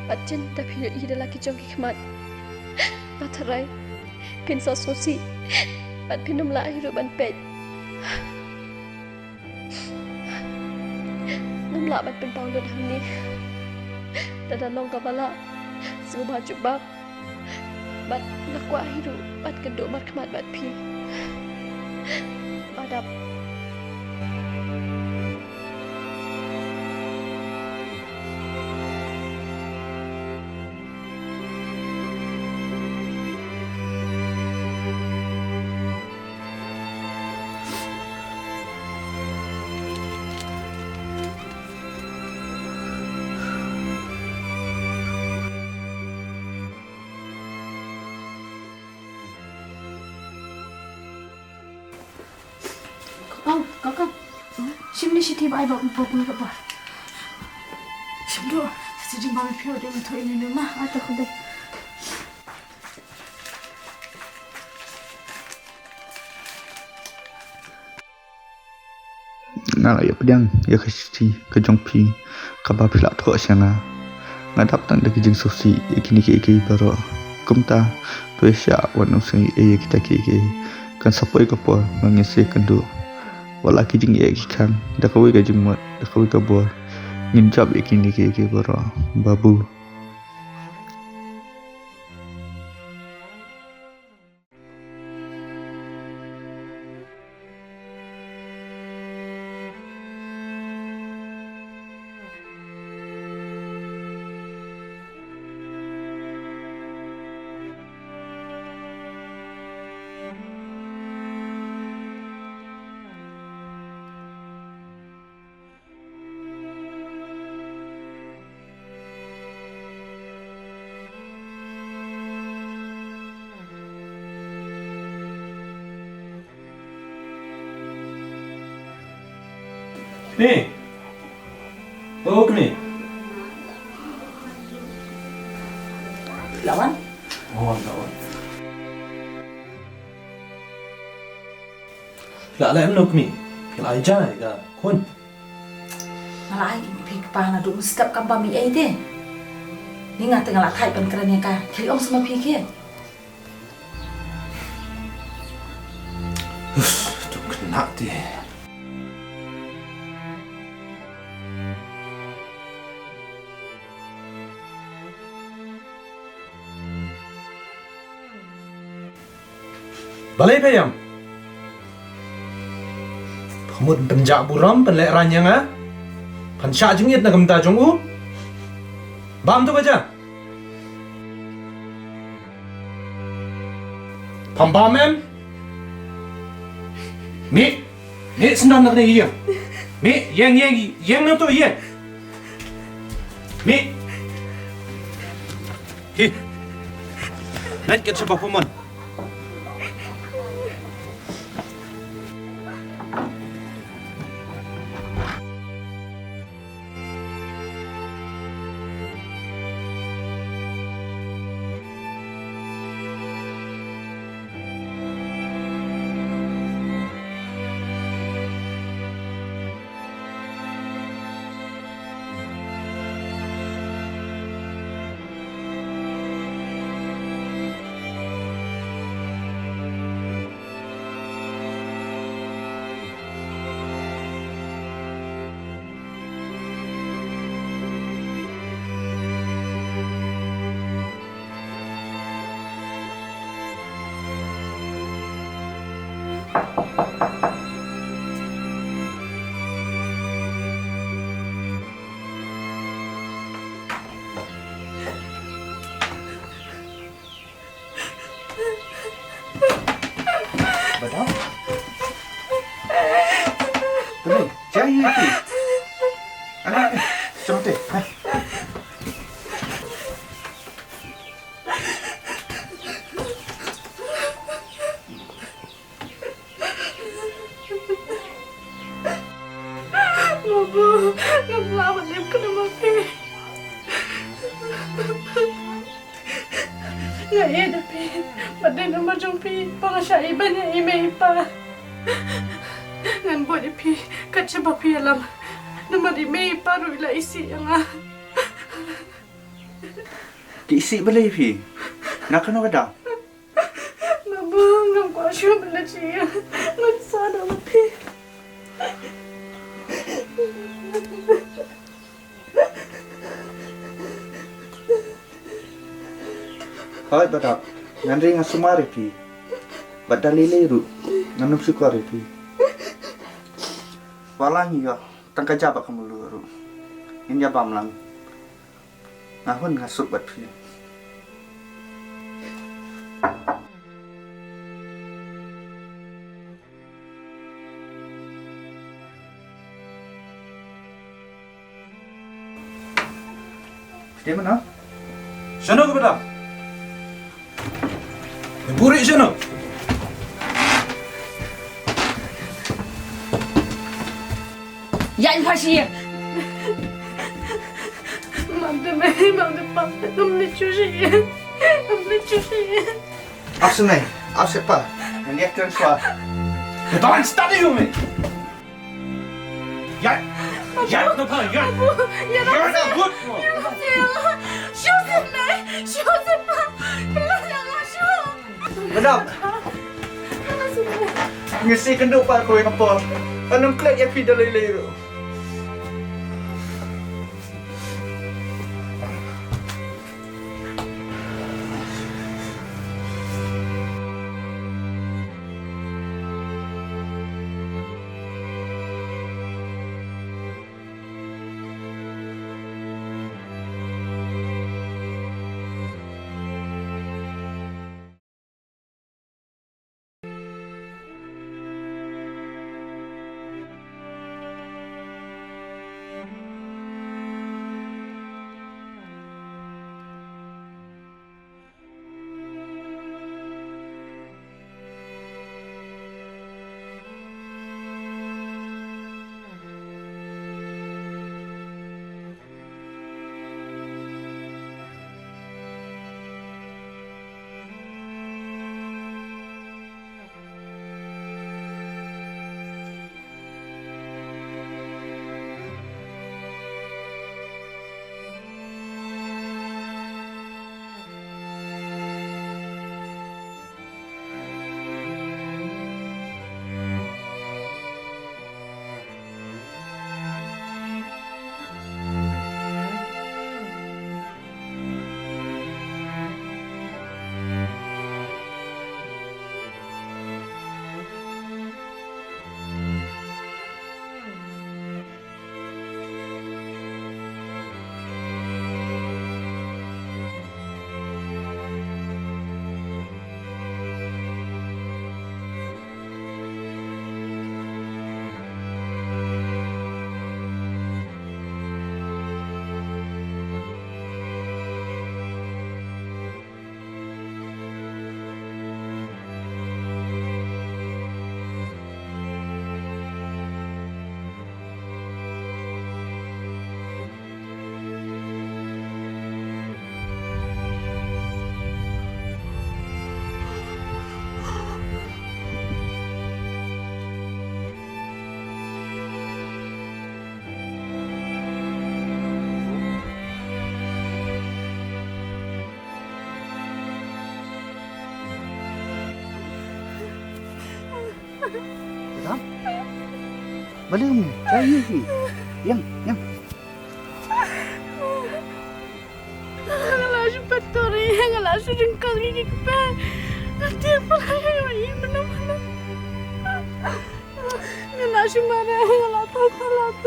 Bad jin da phi ïohi da la ki jong ki khmat, nga tharai phin sa sngewsih bad phin ym lah hi ruh ban peit. Ngam lah ban pynpaw lut hangne. Lada long kaba lah, sngewbha jubab. Bad nga kwah hi ruh ban kynduh markhmat bad phi. Ba dap. Kong, kong, kong. Shim ne shithi ba ai ba, ba, ba, ba. Shim duh, sa jing ba me phi ïoh de me thoh ïa ne ma. Ah, to khublei. Nga la ïoh pdiang ïa ka shithi ka jong phi kaba phi la thoh sha nga. Nga dap tang da ka jingsngewsih ïa kine kiei kiei baroh. Kumta to ïashah wat nym sngewieit ïa kita kiei kiei. Kan sa poi ka por ba ngin sa ïakynduh. Wat la ki jingeh ki khang, da kawei ka jingmut, da kawei ka bor, ngin jop ïa kine kiei kiei baroh. Babu. Kmie. O Kmie. La wan? Oh, la wan. La leh kumno Kmie? Phi la ai ja ïa ka khun? Nga la ai phi kpa naduh mynstep kam bam ei ei te. Ni nga te nga la thait ban kren ïa ka. Khie ong sa ma phi khie. Uff, to khynnah te. Balei phi ïam? Phi mut pynjah burom pynlehrain ïa nga? Phan shah jingit na ka bynta jong u? Bam to ka ja. Pham bam em? Mih, mih sngewdon na kane ka ïing. Mih, ïeng, ïeng, ïeng na to ïeng. Mih. Hi. Nat kat sha ba pamon. Ba dap. Kane, jai ïa ki. Ana, eh, jong te, eh. Babu, ngam lah ban im khlem ïa phi. Nga ïeit ïa phi bad dei namar jong phi ba nga shah ïa ban ïa i mei i pa. Ngan bud ïa phi kat shaba phi ïalam. Namar i mei i pa ruh i la isih ïa nga. Ki isih balei phi? Na kano ka daw? Babu, ngam kwah shuh ban leit sha ïing. Ngan sah da ma phi. Hooid ba dap, ngan ri nga sumar ïa phi. Bad da lei lei ruh ngan ym shukor ïa phi. Wat la ngi ïoh tang ka jaba ka mluh ruh, ngin ïa bam lang. Nga hun nga suk bad phi. Shano ka bada? Ka buhrieh shano? Ïaid pha sha ïing. Map da mei, map da pa, ngam leit shuh sha ïing. Ngam leit shuh sha ïing. Ap sha mei, ap sha pa. Ngan ïa kren shuwa. Ka dang stad ïa u mei. Ïaid. Ïaid na pha, ïaid. Ïaid na pha. Shuh sha mei, shuh sha pa. Madam. Ngi sngewkynduh pat kawei ka por. Kan ym klet ïa phi da lei lei ruh. Madam? Balei ym ïa ïeng hi? Ïeng, ïeng. Nga la shu pyntur ïa, nga la shu jingkal ïa ki kper. Nga tieng pala ïa, ïa, mynno mynno. Nga la shu mareh, nga la thait palat.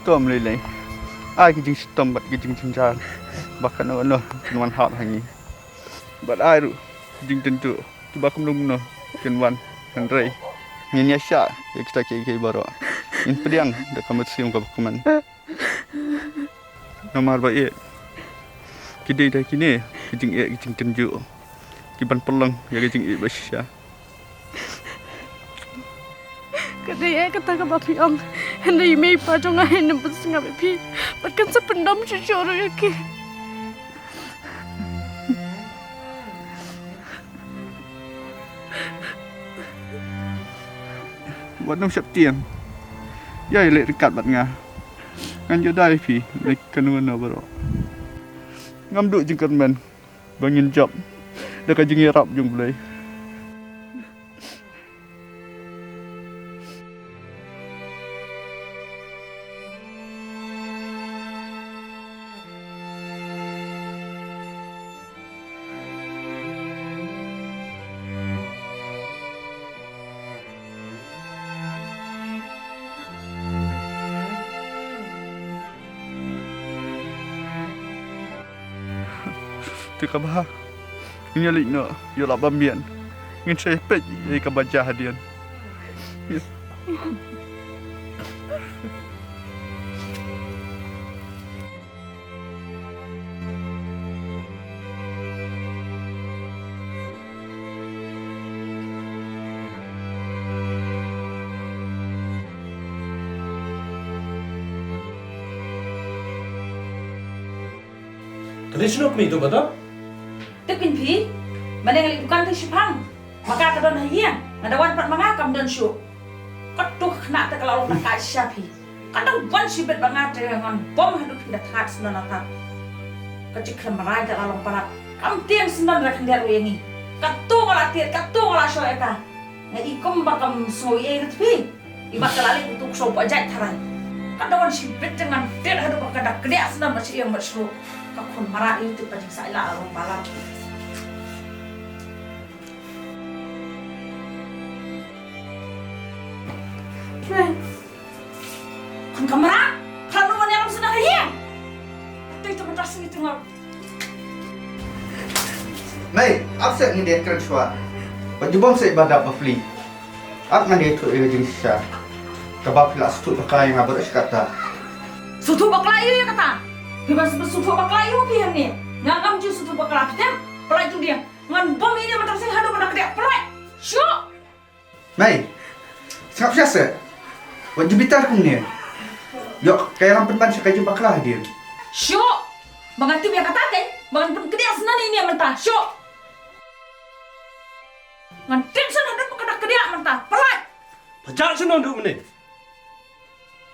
To, ym lei lei. Ai ki jingshitom bad ki jingjynjar ba kano kano kin wan hap ha ngi. Bad ai ruh ki jingtynjuh kiba kumno kumno kin wan, hynrei ngin ïa shah ïa kita kiei kiei baroh. Ngin pdiang da ka mynsiem kaba kmen. Namar ba ïeit, ki dei da kine ki jingeh ki jingtynjuh kiban pynlong ïa ka jingïeit ba shisha. Ka dei eh kata kaba phi ong. Hynrei i mei i pa jong nga ym pyn sngap ïa phi, bad kan sa pyndam shuh shuh ruh ïa ki. Wat nym sheptieng. Ïa, ïa leh ryngkat bad nga. Ngan ïada ïa phi na kano kano baroh. Ngam duh jingkyrmen ba ngin jop da ka jingïarap jong U Blei. Te kaba ha ngin ïa leit noh ïa la bambiang, ngin sa ïa peit ïa kaba jia hadien. Ka dei shano kmie tu ba don? Tip kin phi, mynne nga leit dukan te shipang. Ma ka ka don ha ïing, nga da wan pat ma nga kam don shuh. Katto ka khynnah te ka la long na ka sha phi. Ka dang wan shibit bad nga te ngan bom haduh phin da thad syndon na thad. Ka jingkhlem rai te la long palat. Kam tieng syndon da khyndiat ruh ïa ngi. Katto nga la tied, katto nga la shoh ïa ka. Nga i kum ba kam sngew ei ruh phi. I mat ka la leh utu u ksew ba jait tharai. Ka da wan shibit te ngan tied haduh ba ka da kdiah syndon bad sha ïing bad sha ruh. Ka khun mara i tu ka jingsaila la long palat. Khun kamra, phra nu wan ïalam sha na ha ïing. Tei tu mynta sngi tu ngam. Mei, ap seh, ngin ïa kren shuwa. Ba jubom seh ba dap ba pli. Ap ngan ïathuh ïa ka jingshisha kaba phi la sngewthuh bakla ïa nga baroh shi katta. Sngewthuh bakla ïa kata. Phi ban sngewthuh bakla ïa u phi hangne. Nga ngam ju sngewthuh bakla phi tem. Pynlait jong dieng. Ngan bom ïa ine mynta sngi haduh mynta ka diah, pynlait. Shuh. Mei, sngap sha seh. Wat ju bitar kumne. Ïoh ka ïalam pynban sha ka jingbakla hadien. Shuh. Ba ngan tip ïa kata te, ba ngan pynkdiah syndon ïa ine mynta. Shuh. Ngan tip shuh haduh ba ka da kdiah mynta. Pynlait. Pynjah shuh nang duh mynne.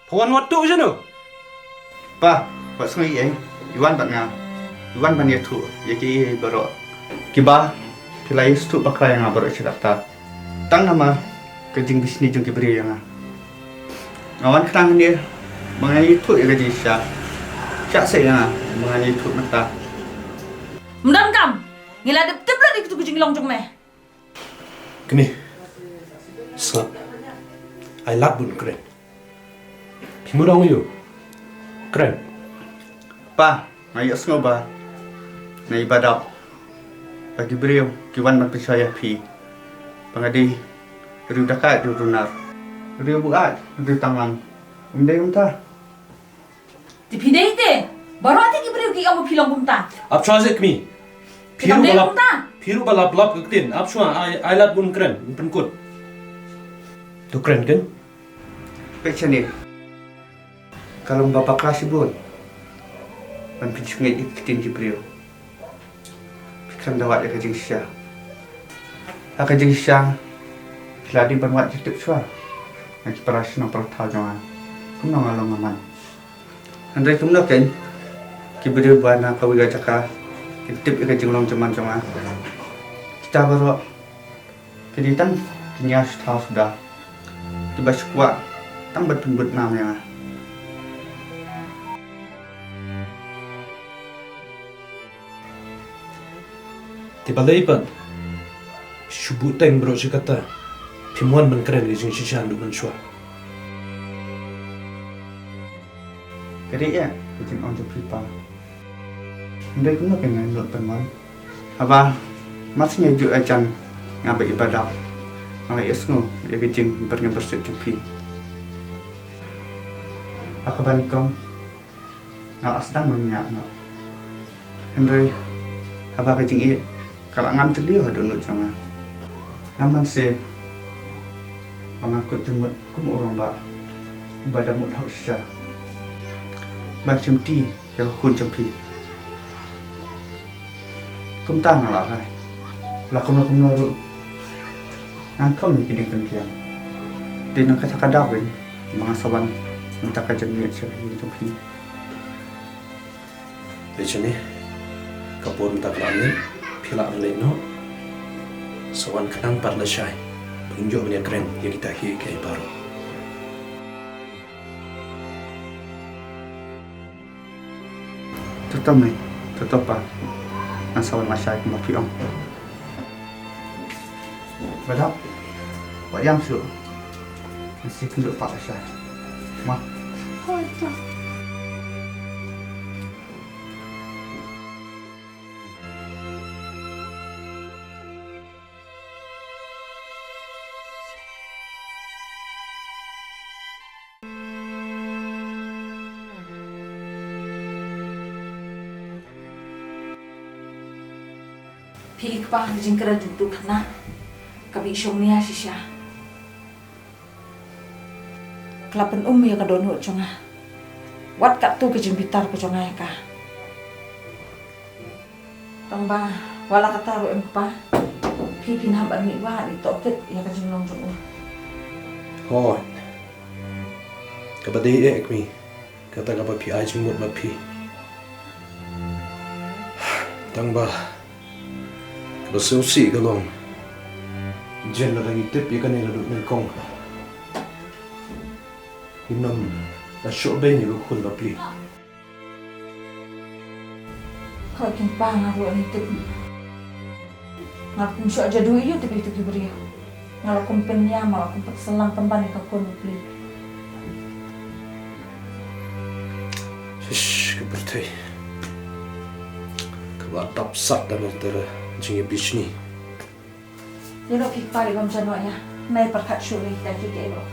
Pha wan wat tuh shano? Pa, wat sngew ei ei, i wan bad nga. I wan ban ïathuh ïa kiei kiei baroh kiba phi la ïa sngewthuh bakla ïa nga baroh shi katta. Tang namar ka jingbishni jong ki briew ïa nga. Nga wan khnang hangne ba ngan ïathuh ïa ka jingshisha. Shah seh ïa nga ba ngan ïathuh mynta. Ym donkam, ngi la dep tip lut ïa kitu ki jinglong jong me. Kmie, sngap. Ai lad bun kren. Phi mut ong ïa u kren. Pa, nga ïohsngew ba na i ba dap ba ki briew ki wan ban pynshoi ïa phi ba nga dei riew dakaid, riew runar, riew buaid, riew tanglang. Ym dei kumta. Te phi dei te, baroh te ki briew ki ong ba phi long kumta. Ap shuwa seh kmie. Phi ruh ba lap, phi ruh ba lap lap ka ktien. Ap shuwa, ai, ai lad bun kren, pynkut. To kren ken. Peit shane. Ka long ba bakla shibun ban pynshngeit ïa ka ktien ki briew. Phi khlem da wad ïa ka jingshisha. Ha ka jingshisha phi la dei ban wad jingtip shuwa na ki para shnong para thaw jong nga. Kumno nga long nga man. Hynrei kumno kein ki briew ba na kawei ka jaka kin tip ïa ka jinglong jingman jong nga. Kita baroh ki dei tang ki nia shu thaw suda kiba shu kwah tang ban pynbud nam ïa nga. Te balei pat shu buh teng baroh shi katta? Phim wan ban kren ka jingshisha naduh mynshuwa. Ka dei ïa ka jingong jong phi pa. Hynrei kumno kein ngan nud ban wan? Haba mar shu ïa juh ïa jan nga bad i Badap, nga la ïohsngew ïa ka jingpyrshah jong phi. Ha kaba nyngkong nga la sdang ban ñiah noh. Hynrei haba ka jingïeit ka la ngam jylliew ha dohnud jong nga. Nga man se ba nga kut jingmut kum u rangbah uba da mut hok shisha ban shimti ïa ka khun jong phi. Kumta nga la rai, la kumno kumno ruh ngan kham ïa ki diengpynkiang. Te nang kata ka daw kein ba nga sa wan mynta ka jingïeit sha ka ïing jong phi. Te shane ka por mynta ka la mih, phi lah ban leit noh. Sa wan khnang pat lashai ban ïoh ban ïakren ïa kita kiei kiei baroh. To to mei, to to pa. Ngan sa wan lashai kumba phi ong. Badap, wat ïam shuh. Ngan sa ïakynduh pat lashai. Ma. Hooid to. Phi i kpa, ka jingkren jong utu u khynnah ka mih shongnia shisha. Ka la pynum ïa ka dohnud jong nga. Wat katto ka jingbitar ka jong nga ïa ka. Tang ba wat la katta ruh em kpa, phi phin hap ban mih wad, ïa tohkit ïa ka jinglong jong u. Hooid. Kaba dei eh kmie, kata kaba phi ai jingmut bad phi. Tang ba kaba sngewsih ka long, jan lada ngi tip ïa kane naduh nyngkong, ngim nym la shoh beiñ ïa ka khun bapli. Hooid keiñ pa, nga ruh ngi tip. Nga ruh kum shoh jaduh ïa u tip ïa kitu ki briew. Nga la kum pynïam, nga la kum pynsalang pynban ïa ka khun bapli. Shish, ka pyrthei kaba dap sat da mynta ka jingïabishni. Ïa noh phi kpa, ïa bam jano ïa. Nai pyrkhat shuh ïa kita ki, ki ïa noh.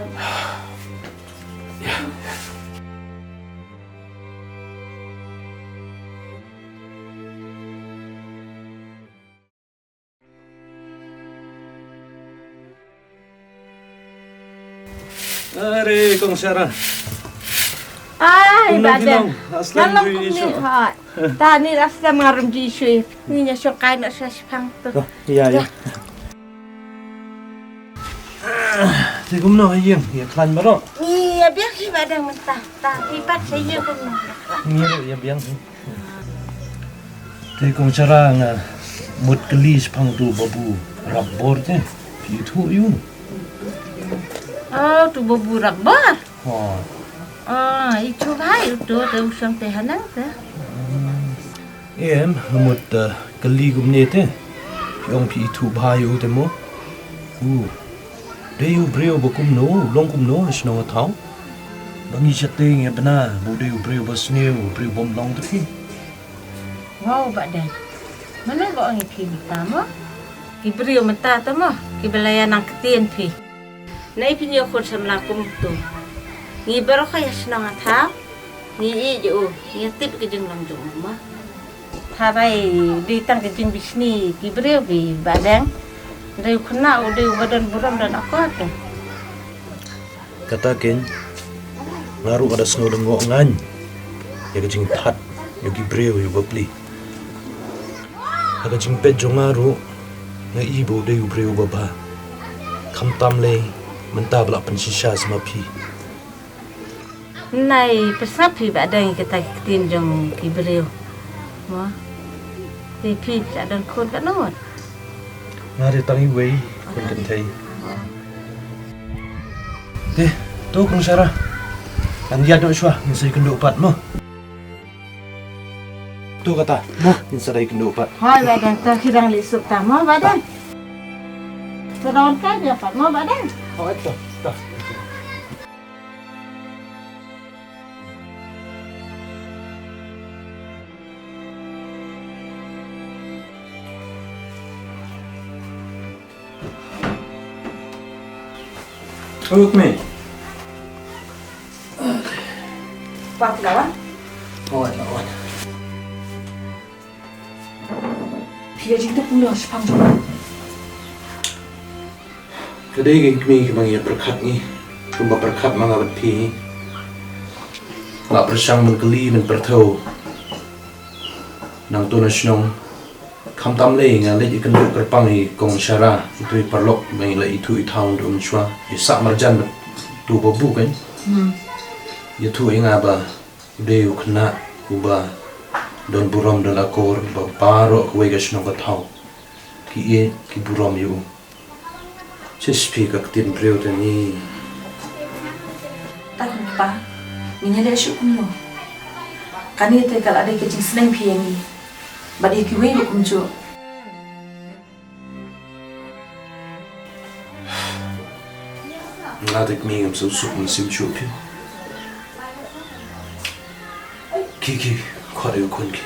Are kong Sarah. Ai, kumno ba dei. Ngan long kumne hooid. Ta ni la slem nga rum ji shui. Ni ïa shong kai na sha shipang tu. Oh, ïa, ïa. Te kumno ha ïing, ïa khlaiñ baroh? Ni ïa biang hi ba dang mynta. Ta hi pat sha ïing kumno. Ni ruh ïa biang hi. Te kong Sarah, nga mut kylli shaphang utu babu Rakbor te. Phi ithuh ïa u? Oh, utu babu Rakbor. Oh. Oh, ithuh bha ïa uto, te u shong te haneng te. Em, nga mut, eh, kylli kumne te. Phi ong phi ithuh bha ïa u te mo. U dei u briew ba kumno, u long kumno ha shnong ha thaw? Ba ngi shatei ngi bna ba u dei u briew ba sniew, u briew bym long te phi. Wow, Bah Deng. Mano ba ong ïa phi mynta mo? Ki briew mynta te mo kiba la ïa nang ktien phi. Nai phi ïa khun samla kum tu. Ngi baroh ha shnong ha thaw ngi ïeit ïa u, ngi tip ka jinglong jong u mo. Tharai dei tang ka jingbishni ki briew ki, Bah Deng. Dei u khynnah u dei uba don burom don akor te. Kata keiñ, nga ruh nga da sngew lyngngoh ngan ïa ka jingthat ïa ki briew ïa u bapli. Ha ka jingpeit jong nga ruh nga i ba u dei u briew uba bha. Khamtam lei mynta ba la pynshisha sa ma phi. Nai pynsngap phi Bah Deng ïa kita ki ktien jong ki briew. Mo. Te phi phi la don khun katno ngut? Nga dei tang iwei, khun kynthei. Te to kong Sarah, ngan ïaid noh shuwa, ngin sa ïakynduh pat mo. To kata, mo, ngin sa dei kynduh pat. Hooid, Bah Dang, to ki dang leit suk ta, mo, Bah Dang. Sa don ka dia pat, mo, Bah Dang. Hooid, to, to. Look me. Pap lawan. Oh, lawan. Phi ïa jingtip kumno shaphang jong nga? Ka dei ka kmie kaba ngi ïa pyrkhat ngi, kumba pyrkhat ma nga bad phi. Nga pyrshang ban kylli ban pyrthew. Nangto na shnong. Khamtam lei nga leit ïakynduh kyrpang ïa i Kong Shara, itu i paralok ba ngi la ithuh ithaw naduh mynshuwa, i sah marjan bad uto u babu kan. Hmm. Ïathuh ïa nga ba u dei u khynnah uba don burom don akor, ba baroh kawei ka shnong ka thaw ki ïeit ki burom ïa u. Shisha phi, ka ktien briew te ni. Tang pa, ngin ïaleh shuh kumno? Kane te ka la dei ka jingsneng phi ïa ngi bad ïa kiwei ruh kumjuh. Nga te kmie ngam sngewsuk mynsiem shuh phi. Ki, ki, khot ïa u khun ki.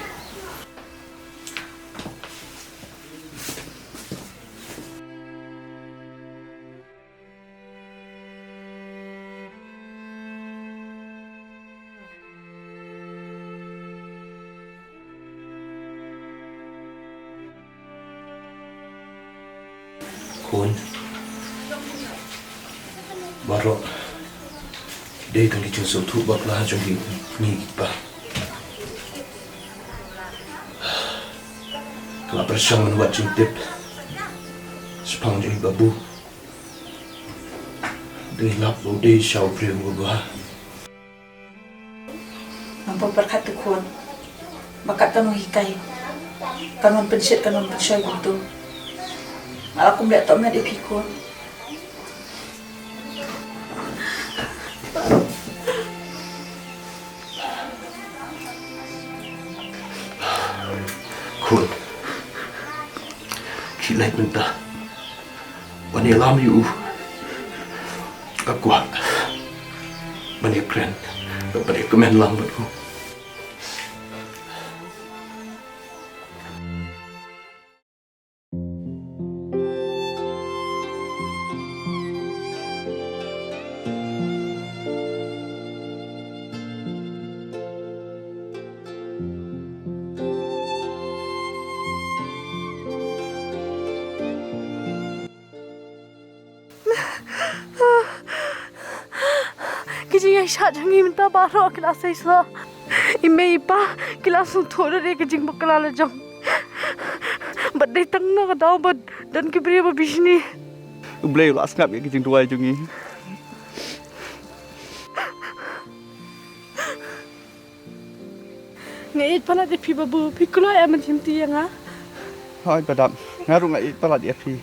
Khun. Baroh. Dei tang ki jingsngewthuh bakla jong ki kmie ki kpa. Ka la pyrshang ban wad jingtip shaphang jong i babu. Dei lap ba u dei sha u briew uba bha. Ngam pyrkhat te khun ba katno hikai kan wan pynshit kan wan pynshoi kumto. Nga la kum leh tohmet ïa phi khun. Khun. Khie leit mynta ban ïalam ïa u. Nga kwah ban ïakren, ban ïakmen lang bad u. Ki jingïaishah jong ngi mynta baroh ki la sei soh. I mei i pa ki la sngewthuh da ka jingbakla la jong. Bad dei tang na ka daw ba don ki briew ba bishni. U Blei u la sngap ïa ki jingduwai jong ngi. Nga ïeit palat ïa phi babu, phi kloi em ban shim ti ïa nga. Hooid ba dap, nga ruh nga ïeit palat ïa phi.